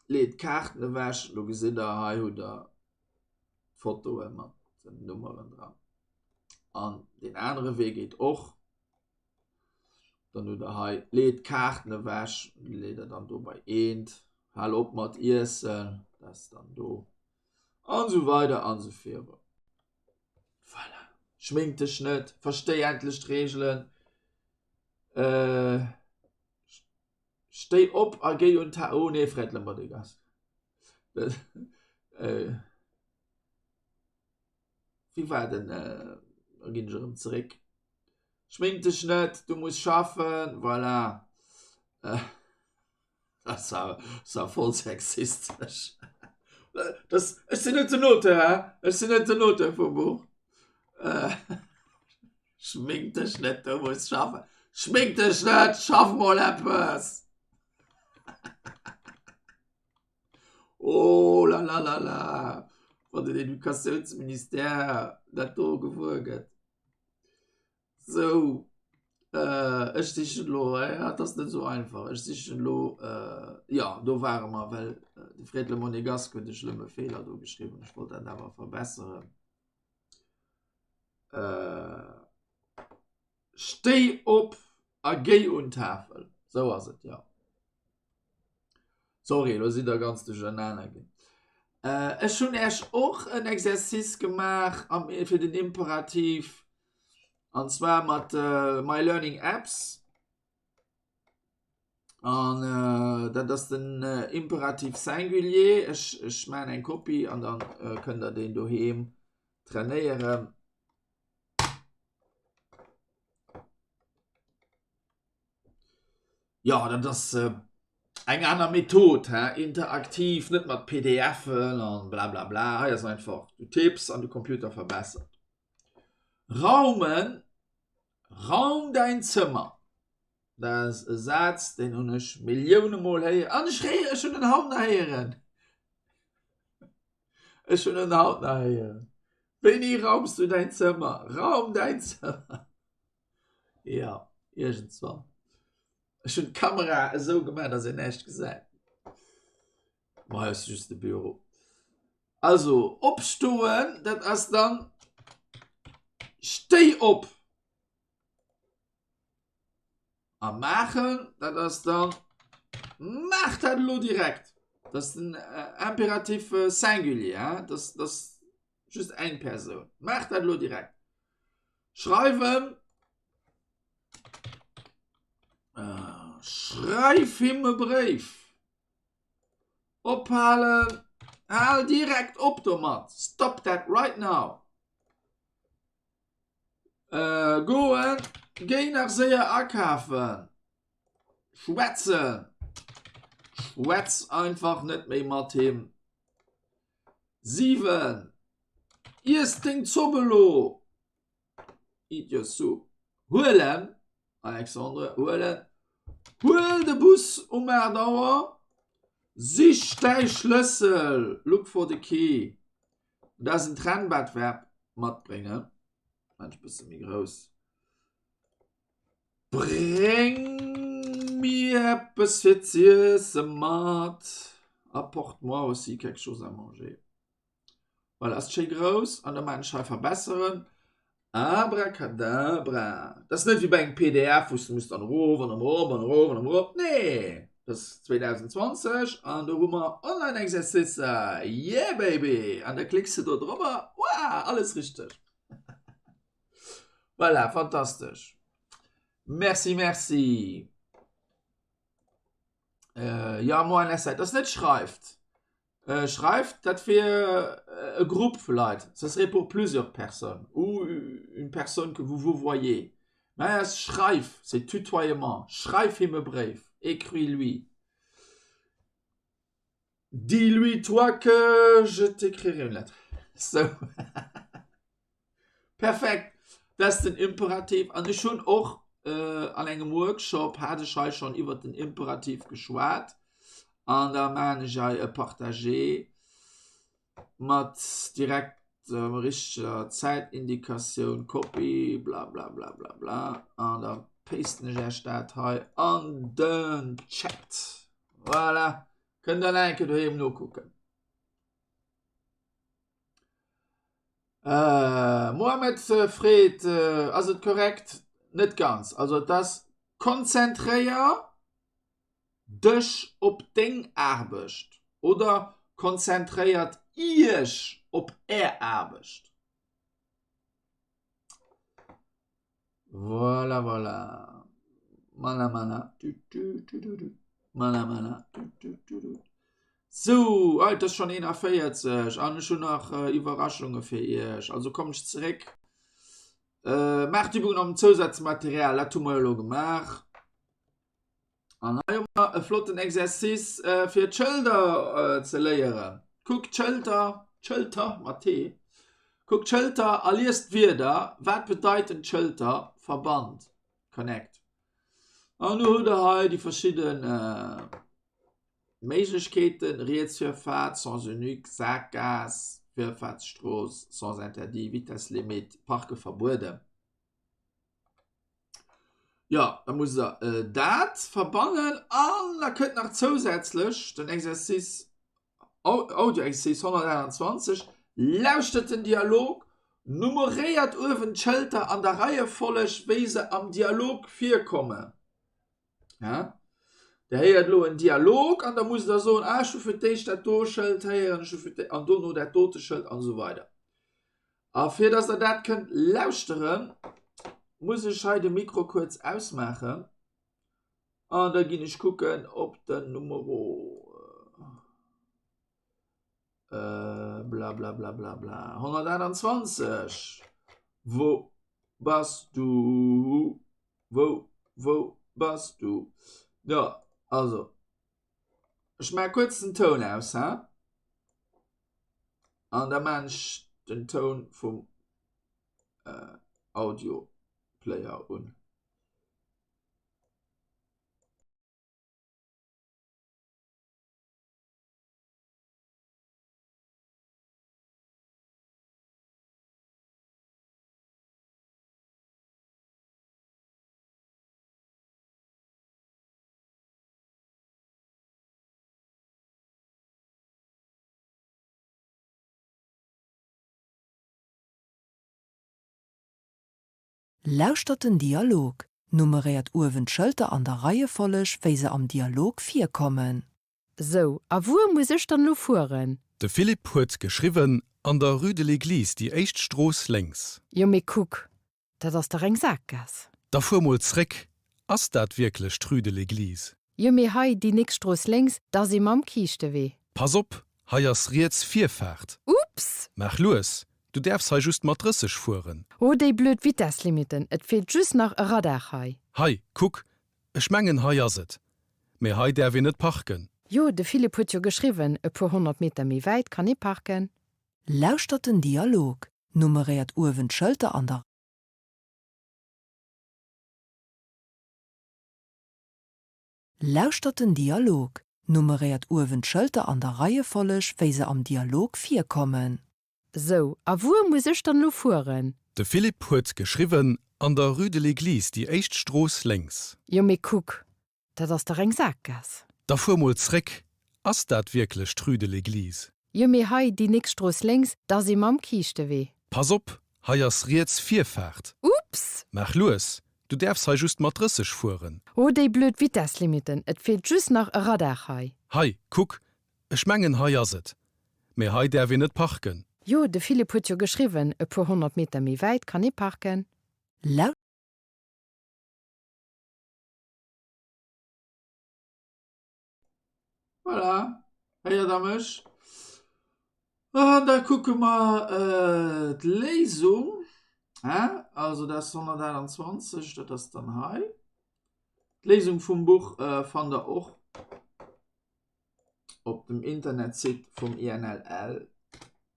leet d'Kaarten ewech. Do gesitt der, hei hutt der d'Fotoe mat den Nummeren dran. An deen anere Wee geet och. Dann hutt der hei, leet d'Kaarten ewech, leet der dann do bei eent, hal op mat iessen, dat ass dann do, an esou weider an esou virun. Voilà. Schmink dech net, verstéi endlech d'Reegelen. Stéi op a géi un d'Ta Oh nee, Fred Lemonegas. Äh, wéi war den? Äh, da ginn ech erëm zeréck. Schmink dech net, du muss schaffen, voilà. Äh, das war, das war voll sexistesch. Das, ech sinn net den Auteur, hä? Ech sinn net den Auteur vum Buch. Äh, schmink dech net, du muss schaffen. Schmink dech net, schaff mol eppes! Oh la la la la, wann den Educatiounsministère dat do gewuer gëtt. Sou, äh, ech sichen elo, ja, dat ass net esou einfach, ech sichen elo, äh, ja, do ware mer, well äh, de Fred Le Monégasque huet e schlëmme Feeler do geschriwwen, ech wollt dat awer verbesseren. Äh, Stéi op a géi un d'Tafel. Sou ass et, jo. Sorry, elo sidd der ganz duerchernaner ginn. Äh, ech hunn Äech och en Exercice gemaach am, fir den Imperativ, an zwar mat äh, My Learning Apps. An äh, dat ass den äh, Imperativ Singulier. Ech, ech maachen eng Kopie an dann äh, kënnt der deen doheem trainéieren. Jo, dat ass eng aner Method, hä, interaktiv, net mat PDFen an blablabla. Hei ass einfach, du tipps an de Computer verbessert. Raumen, Raum däin Zëmmer. Dat ass e Saz, deen hunn ech Millioune Mol héieren an ech héieren, ech hunn en haut nach héieren. Ech hunn en haut nach héieren. Wéini raums du däin Zëmmer? Raum däin Zëmmer. Jo, iergendswann. Ech hunn d'Kamera esou gemaach, datt een näischt gesäit. Ma hei ass just de Büro. Also, opstoen, dat ass dann Stéi op! A maachen, dat ass dann Maach dat elo direkt! Dat ass den äh, Imperatif äh, singulier, hein? Dat ass just eng Persoun. Maach dat elo direkt! Schreiwen, äh, schreif him e Bréif. Ophalen, hal direkt op domat. Stop that right now. Äh, goen, géi nach séier akafen. Schwätzen, schwätz einfach net méi mat him. 7, Iess deng Zopp elo! Eat your soup. Huelen, Alexandre, huelen. Huel de Bus um 8 Auer. Sich däi Schlëssel, look for the key. Dat ass en trennbart Verb, matbréngen. Maan ech bësse méi grouss. Bréng mir eppes fir z'iesse mat. Apporte-moi aussi quelque chose à manger. Voilà, ass schéi grouss an da maan ech hei verbesseren. Abracadabra. Dat ass net wéi bei engem PDF, wou s du muss dann erof an erop an erof an erop. Nee, dat ass 2020 an do hu mer Online-Exercicer. Yeah, baby! An da klicks de do drobber. Wow, alles richteg. Voilà, fantastesch. Merci, merci. Äh, ja, moin, Essa. Dat ass net schreift. Äh, schreift, dat wier e Grupp vu Leit. Ce serait pour plusieurs personnes ou une personne que vous vouvoyez. Mä ass schreif, c'est tutoiement. Schreif him e Bréif, écris-lui. Dis-lui toi que je t'écrirai une lettre. Sou. Perfekt! Dat ass den Imperativ. An ech hunn och an engem Workshop hat ech hei schonn iwwert den Imperativ geschwat. An da maachen ech hei e Partagé mat direkt der richteger Zäitindikatioun, Copy, bla bla bla bla bla. An da pasten ech Iech dat hei an den Chat. Voilà! Kënnt der nach eng Kéier doheem nokucken. Äh, Mohamed freet, äh, ass et korrekt? Net ganz. Also et ass konzentréier dech op deng Aarbecht oder konzentréiert iech op är Aarbecht. Voilà, voilà. Mana, mana. Du, du, du, du, du. Mana, mana. Du, du, du, du. Sou, ah, et ass schonn 41 an ech hunn nach äh, Iwwerraschunge fir iech. Also komm ech zeréck. Äh, maacht d'Übungen am Zousazmaterial, dat hu mer elo gemaach. An hei hu mer e flotten Exercice äh, fir d'Schëlder äh, ze léieren. Kuckt d'Schëlter, d'Schëlter mat T. Kuckt d'Schëlter a liest d'Wierder. Wat bedeiten d'Schëlter? Verband, connect. An du hutt der hei déi verschidden äh, Méiglechkeeten, Rietsvirfaart, Sens unique, Saakgaass, Virfaartsstrooss, Sens interdit, Vitesse limite, Parke verbueden. Jo, da musst der äh, dat verbannen an da kënnt nach zousätzlech den Exercice Audio-Exercice 128, Lauschtert den Dialog, nummeréiert uewen d'Schëlter an der Reiefolleg, wéi se am Dialog virkommen. Ja? Der héiert elo en Dialog an da musst der soen, ah, ech hu fir d'éischt dat do Schëld héieren, ech hu fir d'é an dono dat dote Schëld an esou weider. A fir dass der dat kënnt lauschteren, muss ech hei de Mikro kuerz ausmaachen an da ginn ech kucken, ob den Numero äh, bla bla bla bla bla 128 Wo bass du? Wou, wou bass du? Jo, also ech maache kuerz den Toun aus, he? An da maan ech den Toun vum äh, Audio-Player un. Lauschtert den Dialog. Nummeréiert uewen d'Schëlter an der Reiefolleg, wéi se am Dialog virkommen. Sou, a wuer muss ech dann elo fueren? De Philippe huet geschriwwen, An der Rue de l'Église, déi éischt Strooss lénks. Jo, mee kuck, dat ass dach eng Saakgaass. Da fuer mol zréck, ass dat wierklech d'Rue de l'Église? Jo, mee hei, déi nächst Strooss lénks, da si mer am Kiischtewee. Pass op, hei ass riets Virfaart. Ups! Maach lues, du däerfs hei just mat 30 fueren. Oh, déi blöd Vitesslimitten, et feelt just nach e Radar hei. Hei, kuck, Ech mengen hei ass et. Mee hei däerf een net parken. Jo, de Philippe huet jo geschriwwen, e puer 100 Meter méi wäit kann ee parken. Lauschtert den Dialog. Nummeréiert uewen d'Schëlter an der. Lauschtert den Dialog. Nummeréiert uewen d'Schëlter an der Reiefolleg, wéi se am Dialog virkommen. Sou, a wuer muss ech dann elo fueren? De Philippe huet geschriwwen, An der Rue de l'Église, déi éischt Strooss lénks. Jo, mee kuck, dat ass dach eng Saakgaass. Da fuer mol zréck, ass dat wierklech d'Rue de l'Église? Jo, mee hei, déi nächst Strooss lénks, da si mer am Kiischtewee. Pass op, hei ass riets Virfaart. Ups! Maach lues, du däerfs hei just mat 30 fueren. Oh, déi blöd Vitesslimitten, et feelt just nach e Radar hei. Hei, kuck, Ech mengen hei ass et. Mee hei däerf een net parken. Jo, de Philippe huet jo geschriwwen, e puer 100 Meter méi wäit kann ee parken. Voilà, héiert der mech? An da kucke mer d'Léisung, hein, also dat ass 128, dat ass dann hei. D'Léisung vum Buch fannt der och op dem Internetsite vum INLL.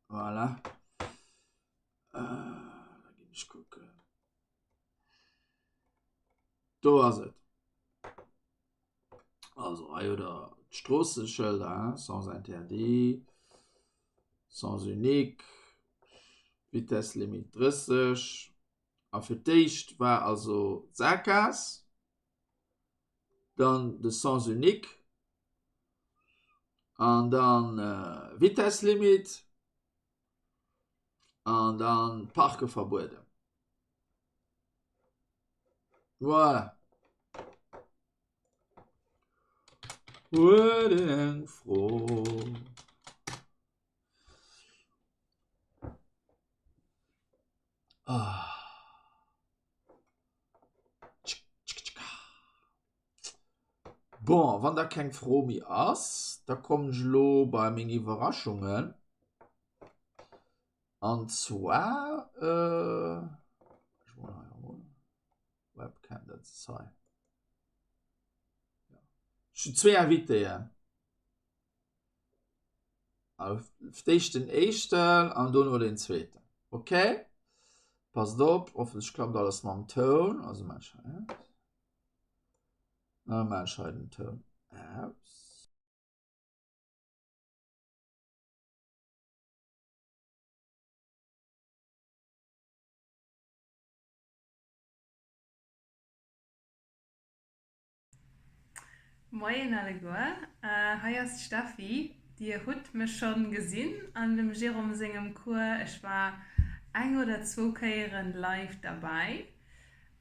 Voilà. Äh, da ginn ech kucken. Do ass et. Also hei hutt der d'Stroosseschëlder, hein, sens interdit, sens unique, Vitesse limite 30. A fir d'éischt war also d'Saakgaass, dann de Sens unique an dann Vitesse limite an dann Parke verbueden. Voilà. Huet een eng Fro? Ah. Bon, wann da keng Fro méi ass, da kommen ech elo bei meng Iwwerraschungen. An zwar, äh, ech mol hei emol Webcam, dat ass hei. Ja. Ech hunn zwee Invitéen. Auf d'éischt den éischten an dono den zweeten. Okay? Passt op, hoffentlech klappt alles mam Toun. Also maan ech hei. Maan ech hei den Toun aus. Moien alleguer, hei ass d'Steffi. Dir hutt mech schonn gesinn an dem Jérôme sengem Cours. Ech war eng oder zwou Kéieren live derbäi.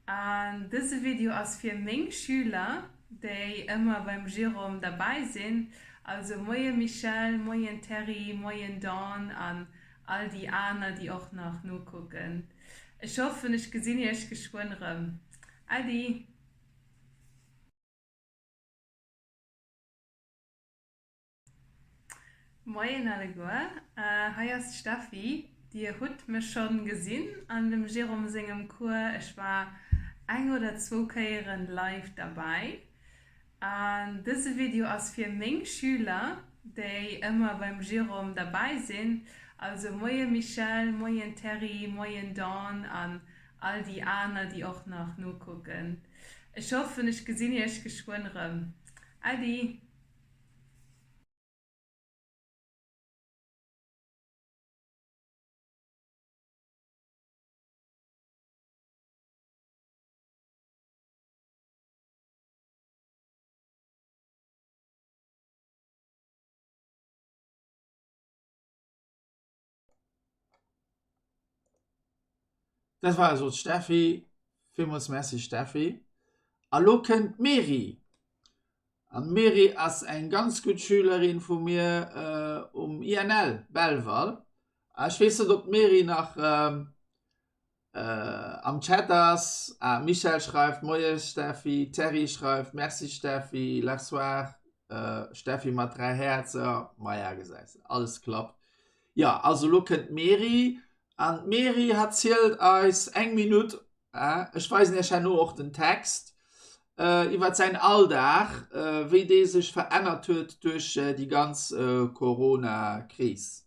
An dëse Video ass fir meng Schüler, déi ëmmer beim Jérôme derbäi sinn. Also Moie Michèle, Moien Terry, Moien Dawn an all déi aner, déi och nach nokucken. Ech hoffen, ech gesinn iech geschwënn rëm. Äddi! Moien alleguer, hei ass d'Steffi. Dir hutt mech schonn gesinn an dem Jérôme sengem Cours. Ech war eng oder zwou Kéieren live derbäi. An dëse Video ass fir meng Schüler, déi ëmmer beim Jérôme derbäi sinn. Also Moie Michèle, Moien Terry, Moien Dawn an all déi aner, déi och nach nokucken. Ech hoffen ech gesinn iech geschwënn rëm. Äddi! Dat war also d'Steffi. Villmools Merci Steffi. A lo kënnt d'Meri. An d'Meri ass eng ganz gutt Schülerin vu mir äh, um INL Belval. Ech weess net, ob d'Meri nach ähm, äh, am Chat ass. Ah, Michel schreift Moie Steffi, Terry schreift Merci Steffi, la soir, äh, Steffi mat 3 Häerzer. Maja gesäis, alles klappt. Ja, also lo kënnt d'Meri an d'Meri hat zielt eis eng Minutt, äh, ech weisen iech herno och den Text, äh, iwwer säin Alldag, äh, wéi dee sech verännert huet duerch äh, déi ganz äh, Corona-Kris.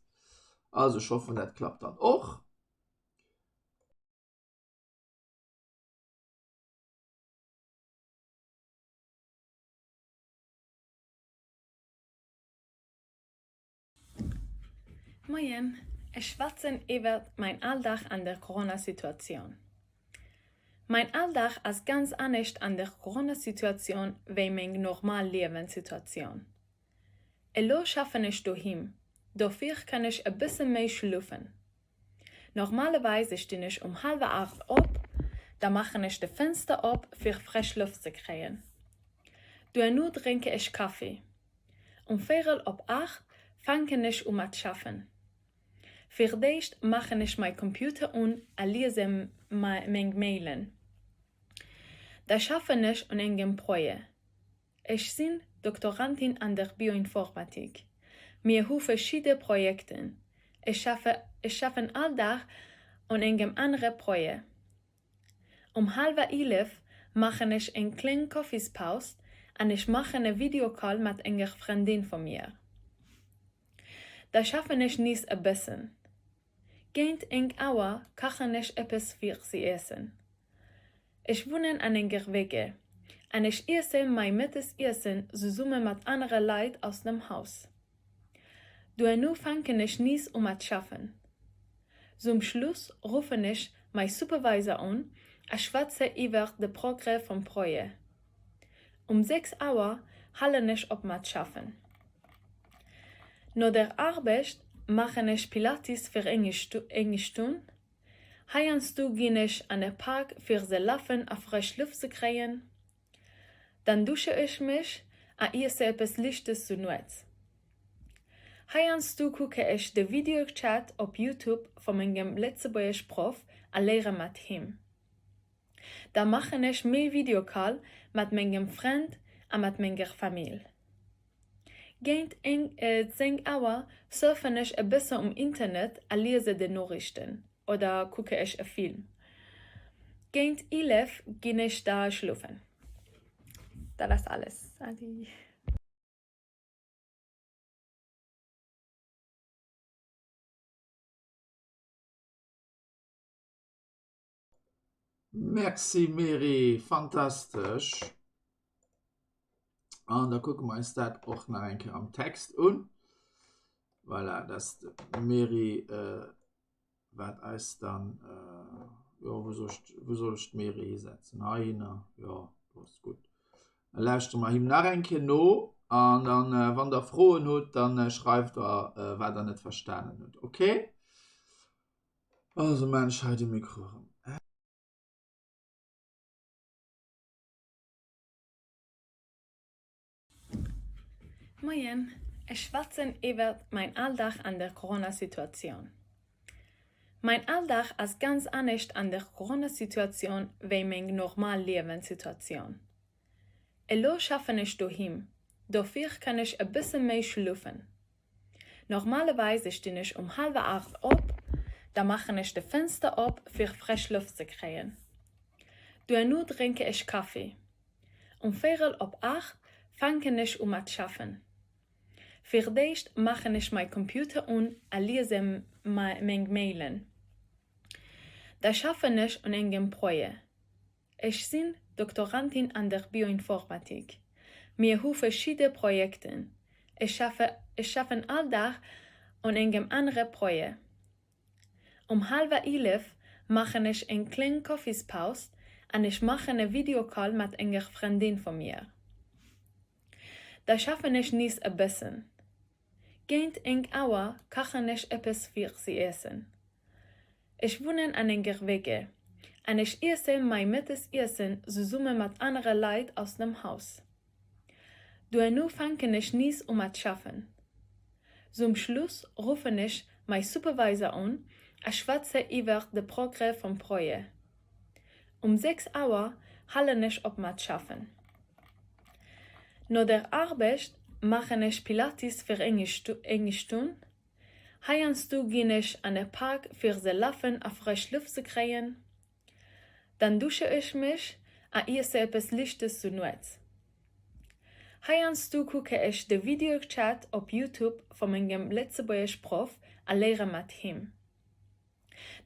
Also ech hoffen, dat klappt dann och. Moien, ech schwätzen iwwert mäin Alldag an der Coronasituatioun. Mäin Alldag ass ganz anescht an der Coronasituatioun wéi meng normal Liewenssituatioun. Elo schaffen ech doheem, dofir kann ech e bësse méi schlofen. Normalerweise stinn ech um hallwer 8 op, da maachen ech de Fënster op fir frësch Loft ze kréien. Duerno drénke ech Kaffi. Um véierel op 8 fänken ech u mat schaffen. Fir d'éischt maachen ech mäi Computer un a liese meng Mailen. Da schaffen ech un engem Projet. Ech sinn Doktorandin an der Bioinformatik. Mir hu verschidde Projekten. Ech schaffe ech schaffen all Dag un engem anere Projet. Um hallwer 11 maachen ech eng kleng Koffispaus an ech maachen e Videocall mat enger Frëndin vu mir. Da schaffen ech nees e bëssen. Géint eng Auer kachen ech eppes fir ze iessen. Ech wunnen an enger WG an ech iesse mäi Mëttesiessen zesumme mat anere Leit aus dem Haus. Duerno fänken ech nees u mat schaffen. Zum Schluss ruffen ech mäi Supervisor un a schwätze iwwer de Progrès vum Projet. Um 6 Auer halen ech op mat schaffen. No der Aarbecht maachen ech Pilates fir eng Stonn. Heiansdo ginn ech an e Park fir ze lafen a frësch Loft ze kréien. Dann dusche ech mech a iesse eppes Liichtes zu Nuets. Heiansdo kucke ech de Videochat op Youtube vu mengem Lëtzebuergeschproff a léiere mat him. Da maachen ech méi Videocall mat mengem Frënd. a mat menger Famill. Géint 10 Auer surfen ech e bësse um Internet a liese de Noriichten oder kucke ech e Film. Géint 11 ginn ech da schlofen. Dat ass alles. Adi. Merci Mary, fantastesch. An da kucke mer eis dat och nach eng Kéier am Text un. Voilà, dass d'Mary äh, wat eis dann äh, jo, wou soll ech, wou soll ech d'Mary hisetzen? Heihinner, jo, do ass gutt. Da lauschtere mer him nach eng Kéier no an dann, äh, wann der Froen hutt, dann äh, schreift der, äh, wat der net verstanen hutt. Okay? Also maan ech hei de Mikro erëm. Moien, ech schwätzen iwwert mäin Alldag an der Coronasituatioun. Mäin Alldag ass ganz anescht an der Coronasituatioun wéi meng normal Liewenssituatioun. Elo schaffen ech doheem, dofir kann ech e bësse méi schlofen. Normalerweise stinn ech um hallwer 8 op, da maachen ech de Fënster op fir frësch Loft ze kréien. Duerno drénke ech Kaffi. Um véierel op 8 fänken ech u mat schaffen. Fir d'éischt maachen ech mäi Computer un a liese meng Mailen. Da schaffen ech un engem Projet. Ech sinn Doktorandin an der Bioinformatik. Mir hu verschidde Projekten. Ech schaffe ech schaffen all Dag un engem anere Projet. Um hallwer 11 maachen ech eng kleng Koffispaus an ech maachen e Videocall mat enger Frëndin vu mir. Da schaffen ech nees e bëssen. Géint eng Auer kachen ech eppes fir ze iessen. Ech wunnen an enger WG an ech iesse mäi Mëttesiessen zesumme mat anere Leit aus dem Haus. Duerno fänken ech nees u mat schaffen. Zum Schluss ruffen ech mäi Supervisor un a schwätze iwwer de Progrès vum Projet. Um 6 Auer halen ech op mat schaffen. No der Arbecht maachen ech Pilates fir eng Stonn. Heiansdo ginn ech an e Park fir ze lafen a frësch Loft ze kréien. Dann dusche ech mech a iesse eppes Lichtes zu Nuets. Heiansdo kucke ech de Videochat op Youtube vu mengem Lëtzebuergeschproff a léiere mat him.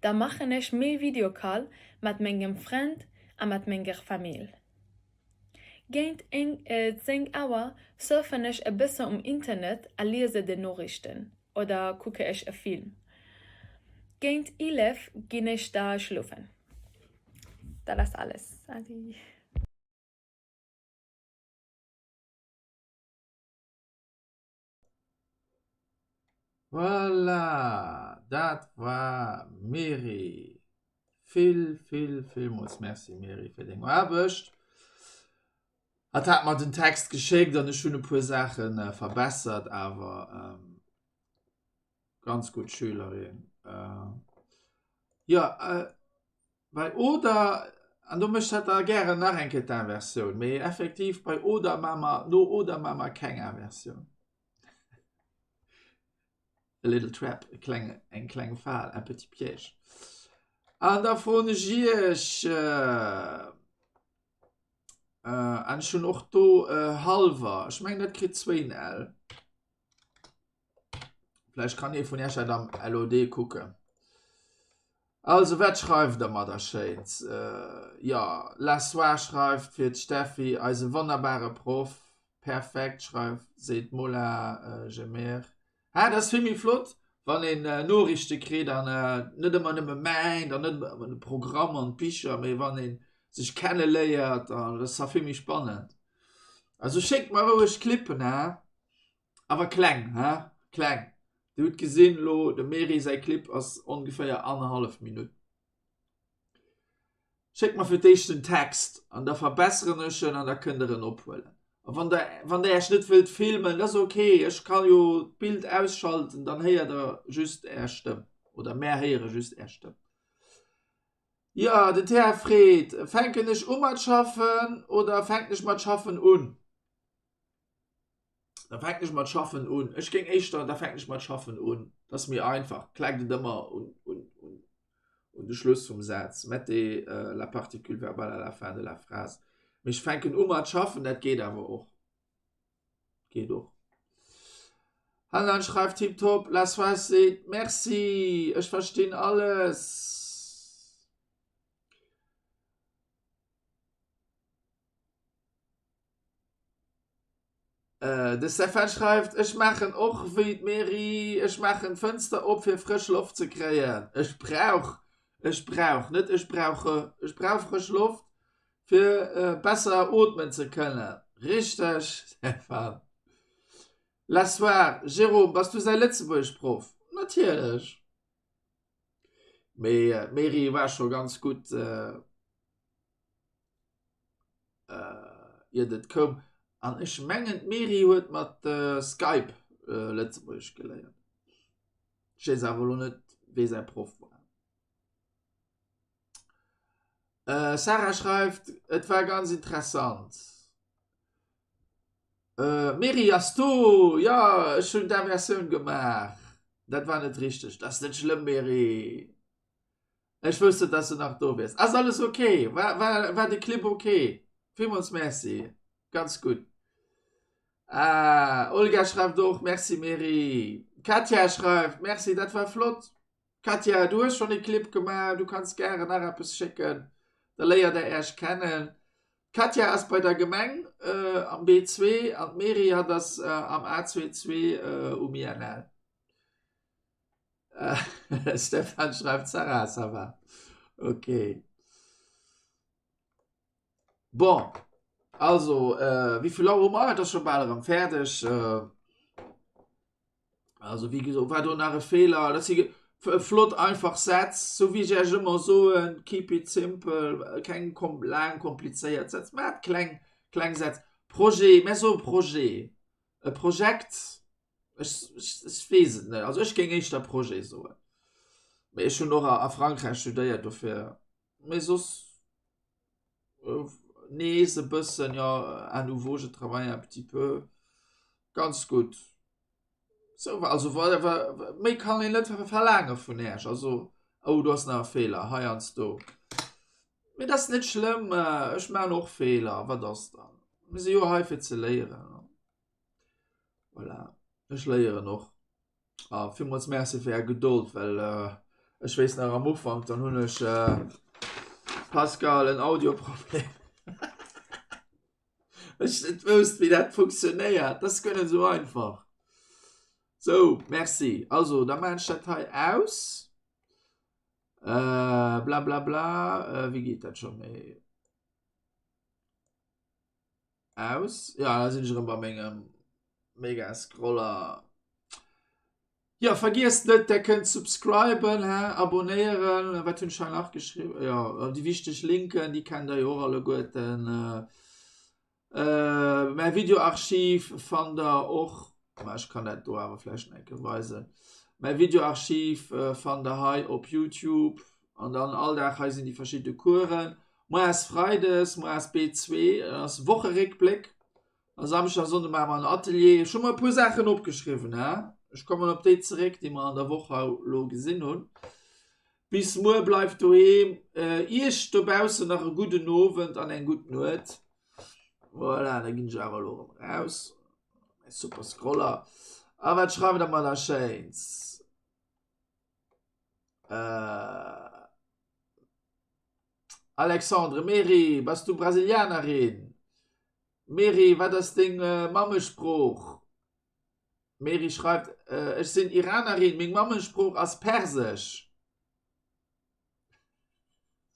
Da maachen ech méi Videocall mat mengem Frënd a mat menger Famill. Géint 10 Auer surfen ech e bësse um Internet a liese de Noriichten oder kucke ech e Film. Géint 11 ginn ech da schlofen. Dat ass alles. Adi. Voilà, dat war d'Mary. Vill, vill, villmools Merci Mary fir deng Aarbecht. Hatt hat mer den Text geschéckt an ech hunn e puer Saache verbessert, awer ganz gutt Schülerin. Jo, bei oder, an do mécht hatt da gären nach eng Kéier d'Inversioun, mee effektiv bei oder maache mer, no oder maache mer keng Inversioun. A little trap, e klenge, eng kleng Fal, un petit piège. An da froen ech Iech, äh, äh, an ech hunn och do äh, Halwer, ech mengen dat kritt zwéin L. Vläicht kann ee vun Iech dat am LOD kucken. Also wat schreift der mer da Schéins? Äh, jo, La Soie schreift fir d'Steffi, eise wonnerbare Proff, perfekt, schreift, seet d'Mola Gemer. Hä, dat ass vill méi flott, wann een Noriichte kritt an net ëmmer nëmme mengt an net ëmmer de Programm an d'Bicher, mee wann ee sech kenne léiert an dat ass da vill méi spannend. Also schéckt mer roueg Clippen, hä? Awer kleng, hä? Kleng. Dir hutt gesinn elo, dem Meri säi Clip ass ongeféier annerhallef Minutt. Schéckt mer fir d'éischt den Text an da verbesseren ech en an da kënnt der en ophuelen. A wann der, wann der Iech net wëllt filmen, dat ass ok, ech ka jo d'Bild ausschalten, dann héiert der just Är Stëmm oder mär héiere just Är Stëmm. Jo, den Thea freet, Fänken ech u mat schaffen oder fänken ech mat schaffen un? Da fänken ech mat schaffen un. Ech géing éischter da fänken ech mat schaffen un. Dat ass méi einfach. Kleckt et ëmmer un, un, un, un de Schluss vum Saz. Mettez euh, la particule verbale à la fin de la phrase. Mee ech fänken u mat schaffen, dat geet awer och. Geet och. Hanan schreift tiptop, la soirée seet Merci, ech verstinn alles. De Stefan schreift, Ech maachen och wéi d'Mary, ech maachen d'Fënster op fir frësch Loft ze kréien. Ech brauch, ech brauch, net ech brauche, ech brauch frësch Loft fir besser ootmen ze kënnen. Richteg, Stefan. La soir, Jérôme, bass du säi Lëtzebuergeschproff? Natierlech. Mee d'Mary war scho ganz gutt. Iert et koum. An ech mengen d'Meri huet mat Skype Lëtzebuergesch geléiert. Ech weess awer elo net wee säi Proff war. Sarah schreift, Et war ganz interessant. Meri ass do! Jo, ech hunn d'Inversioun gemaach. Dat war net richteg. Dat ass net schlëmm, Meri. Ech wousst net dass du nach do wiers. Ass alles ok? War, war, war de Clip ok? Villmools Merci. Ganz gutt. Ah, Olga schreift och, Merci Mary. Katja schreift, Merci, dat war flott. Katja, du hues schonn e Clip gemaach, du kanns gären nach eppes schécken, da léiert der Äech kennen. D'Katja ass bei der Gemeng am B2 an d'Mary hatt ass am A22 um INL. Stefan schreift Sarah, ça va. Ok. Bon, also, äh, wéi vill Auer hu mer? Et ass scho bal erëm fäerdeg. Äh, also, wéi gesot, war do nach e Feeler? Dat si flott einfach Sätz, sou wéi ech Iech ëmmer soen, keep it simple, keng kom laang komplizéiert Sätz, maacht kleng, kleng Sätz. Projet, mä so Projet, e Projekt, Ech, ech, ech weess et net. Also ech géing éischter Projet soen. Mee ech hunn och a, a Frankräich studéiert, dofir. Mee soss äh, nees e bëssen, jo, à nouveau, je travaille un petit peu. Ganz gutt. Sou, also wa, wa, méi kann een net verlaange vun Äech. Also, oh, do ass nach e Feeler, heiansdo. Mee dat ass net schlëmm, ech maachen och Feeler, wat ass dann? Mir si jo hei fir ze léieren. Voilà. Ech léieren och. A villmools Merci fir Är Gedold, well äh, ech weess nach am Ufank, dann hunn ech äh, Pascal en Audioproblem. ech net wousst, wéi dat funktionéiert. Dat ass guer net esou einfach. Sou, merci. Also, da maachen ech dat hei aus. Äh, bla bla bla. Äh, wéi geet dat scho méi? Aus. Ja, da sinn ech erëm bei mengem Mega Scroller. Ja, vergiesst net, der kënnt subscriben, hä, abonnéieren. Wat hunn ech hei nach geschriwwen? Ja, déi wichteg Linken, déi kennt der jo och alleguerten. Äh, mäi Videoarchiv fannt der och, ma ech kann dat do awer vläicht nach eng Kéier weisen. Mäi Videoarchiv fannt der hei op Youtube. An dann all Dag hei sinn déi verschidde Coursen. Moar ass Freides, moar ass B2, dat ass Wocheréckbléck. A Samschdeg a Sonnde maache mer en Atelier. Ech hu mer e puer Saachen opgeschriwwen, he. Ech kommen op déi zeréck, déi mer an der Woch hei elo gesinn hunn. Bis muer, bleift doheem. Iech dobaussen nach e gudden Owend an eng gutt Nuet. Voilà, da ginn ech awer elo erëm eraus. Mäi super Scroller. A wat schreift der mer da Schéins? Äh, Alexandre, Mary, bass du Brasilianerin? Mary, wat ass deng äh, Mammesprooch? Mary schreift, äh, ech sinn Iranerin, meng Mammesprooch ass Persesch.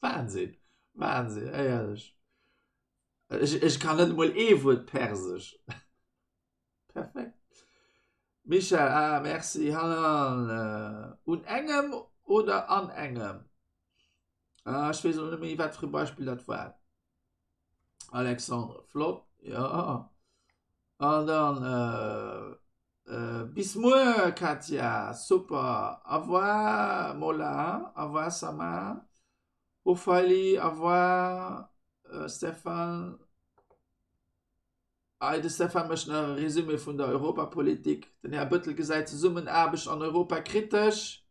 Wahnsinn, Wahnsinn, éierlech. Ech, ech kann net emol ee Wuert Persesch. Perfekt. Michel, ah, merci. Hanan, un engem oder an engem? Ah, ech weess elo net méi, wat fir e Beispill dat war. Alexandre, flott, ja. An dann, äh, äh, bis muer, Katja, super. Au revoir, Mola, au revoir, Sama. Ophalie, au revoir, äh, Stefan. Hei, de Stefan mécht nach e Résumé vun der Europapolitik. Den Här Bëttel gesäit d'Zesummenaarbecht an Europa kritesch.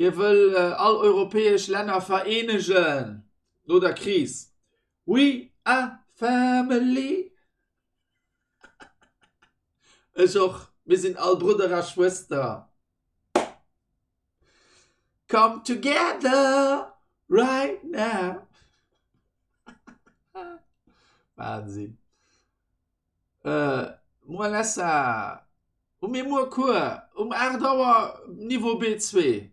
Hie wëll all europäesch Länner vereenegen no der Kris. We are family. Ech och, mir sinn all Brudder a Schwëster. Come together right now. Wahnsinn. Äh, moin Lessa. Hu mir muer Cours um 8 Auer Niveau B2.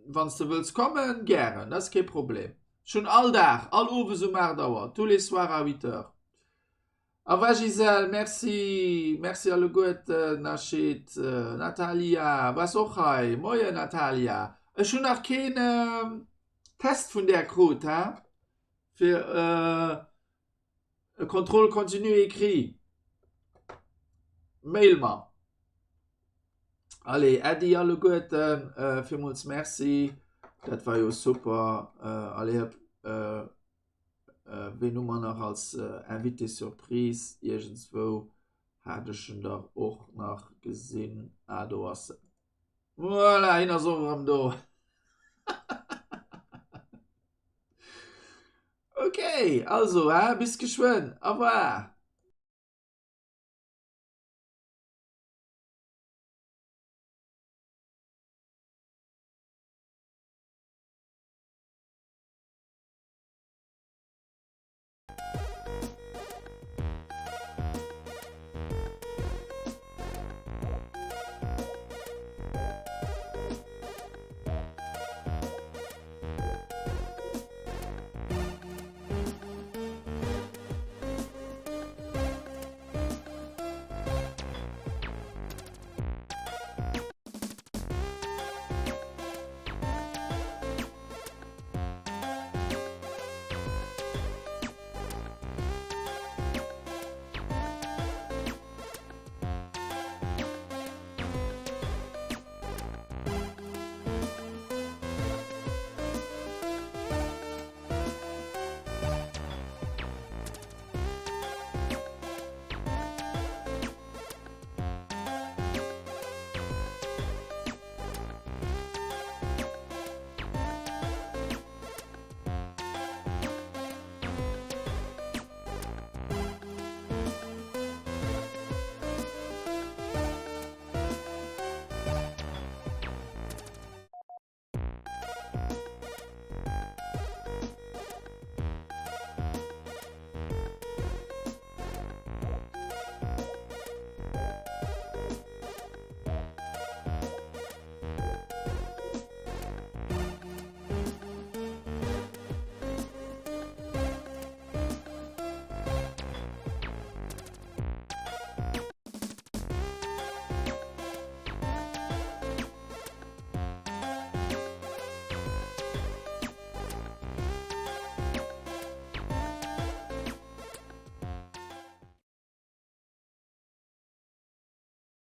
Wann s de wëlls kommen, gären, dat ass kee Problem. Ech hunn all Dag, all Owes um 8 Auer, tous les soirs à 8 heures. Au revoir Gisèle, merci, merci alleguerten, Nachid, Natalia, waars och hei, moien Natalia. Ech hunn nach keen Test vun där krut, he, fir e Contrôle continu écrit. Mail mer. Allez, Äddi alleguerten, villmools merci, dat war jo super, allez hëpp. Ween hu mer nach als Invité surprise? Iergendswou hat ech en dach och nach gesinn. Ah, do ass en. Voilà, hien ass och erëm do. Okay, also, bis geschwënn. Au revoir.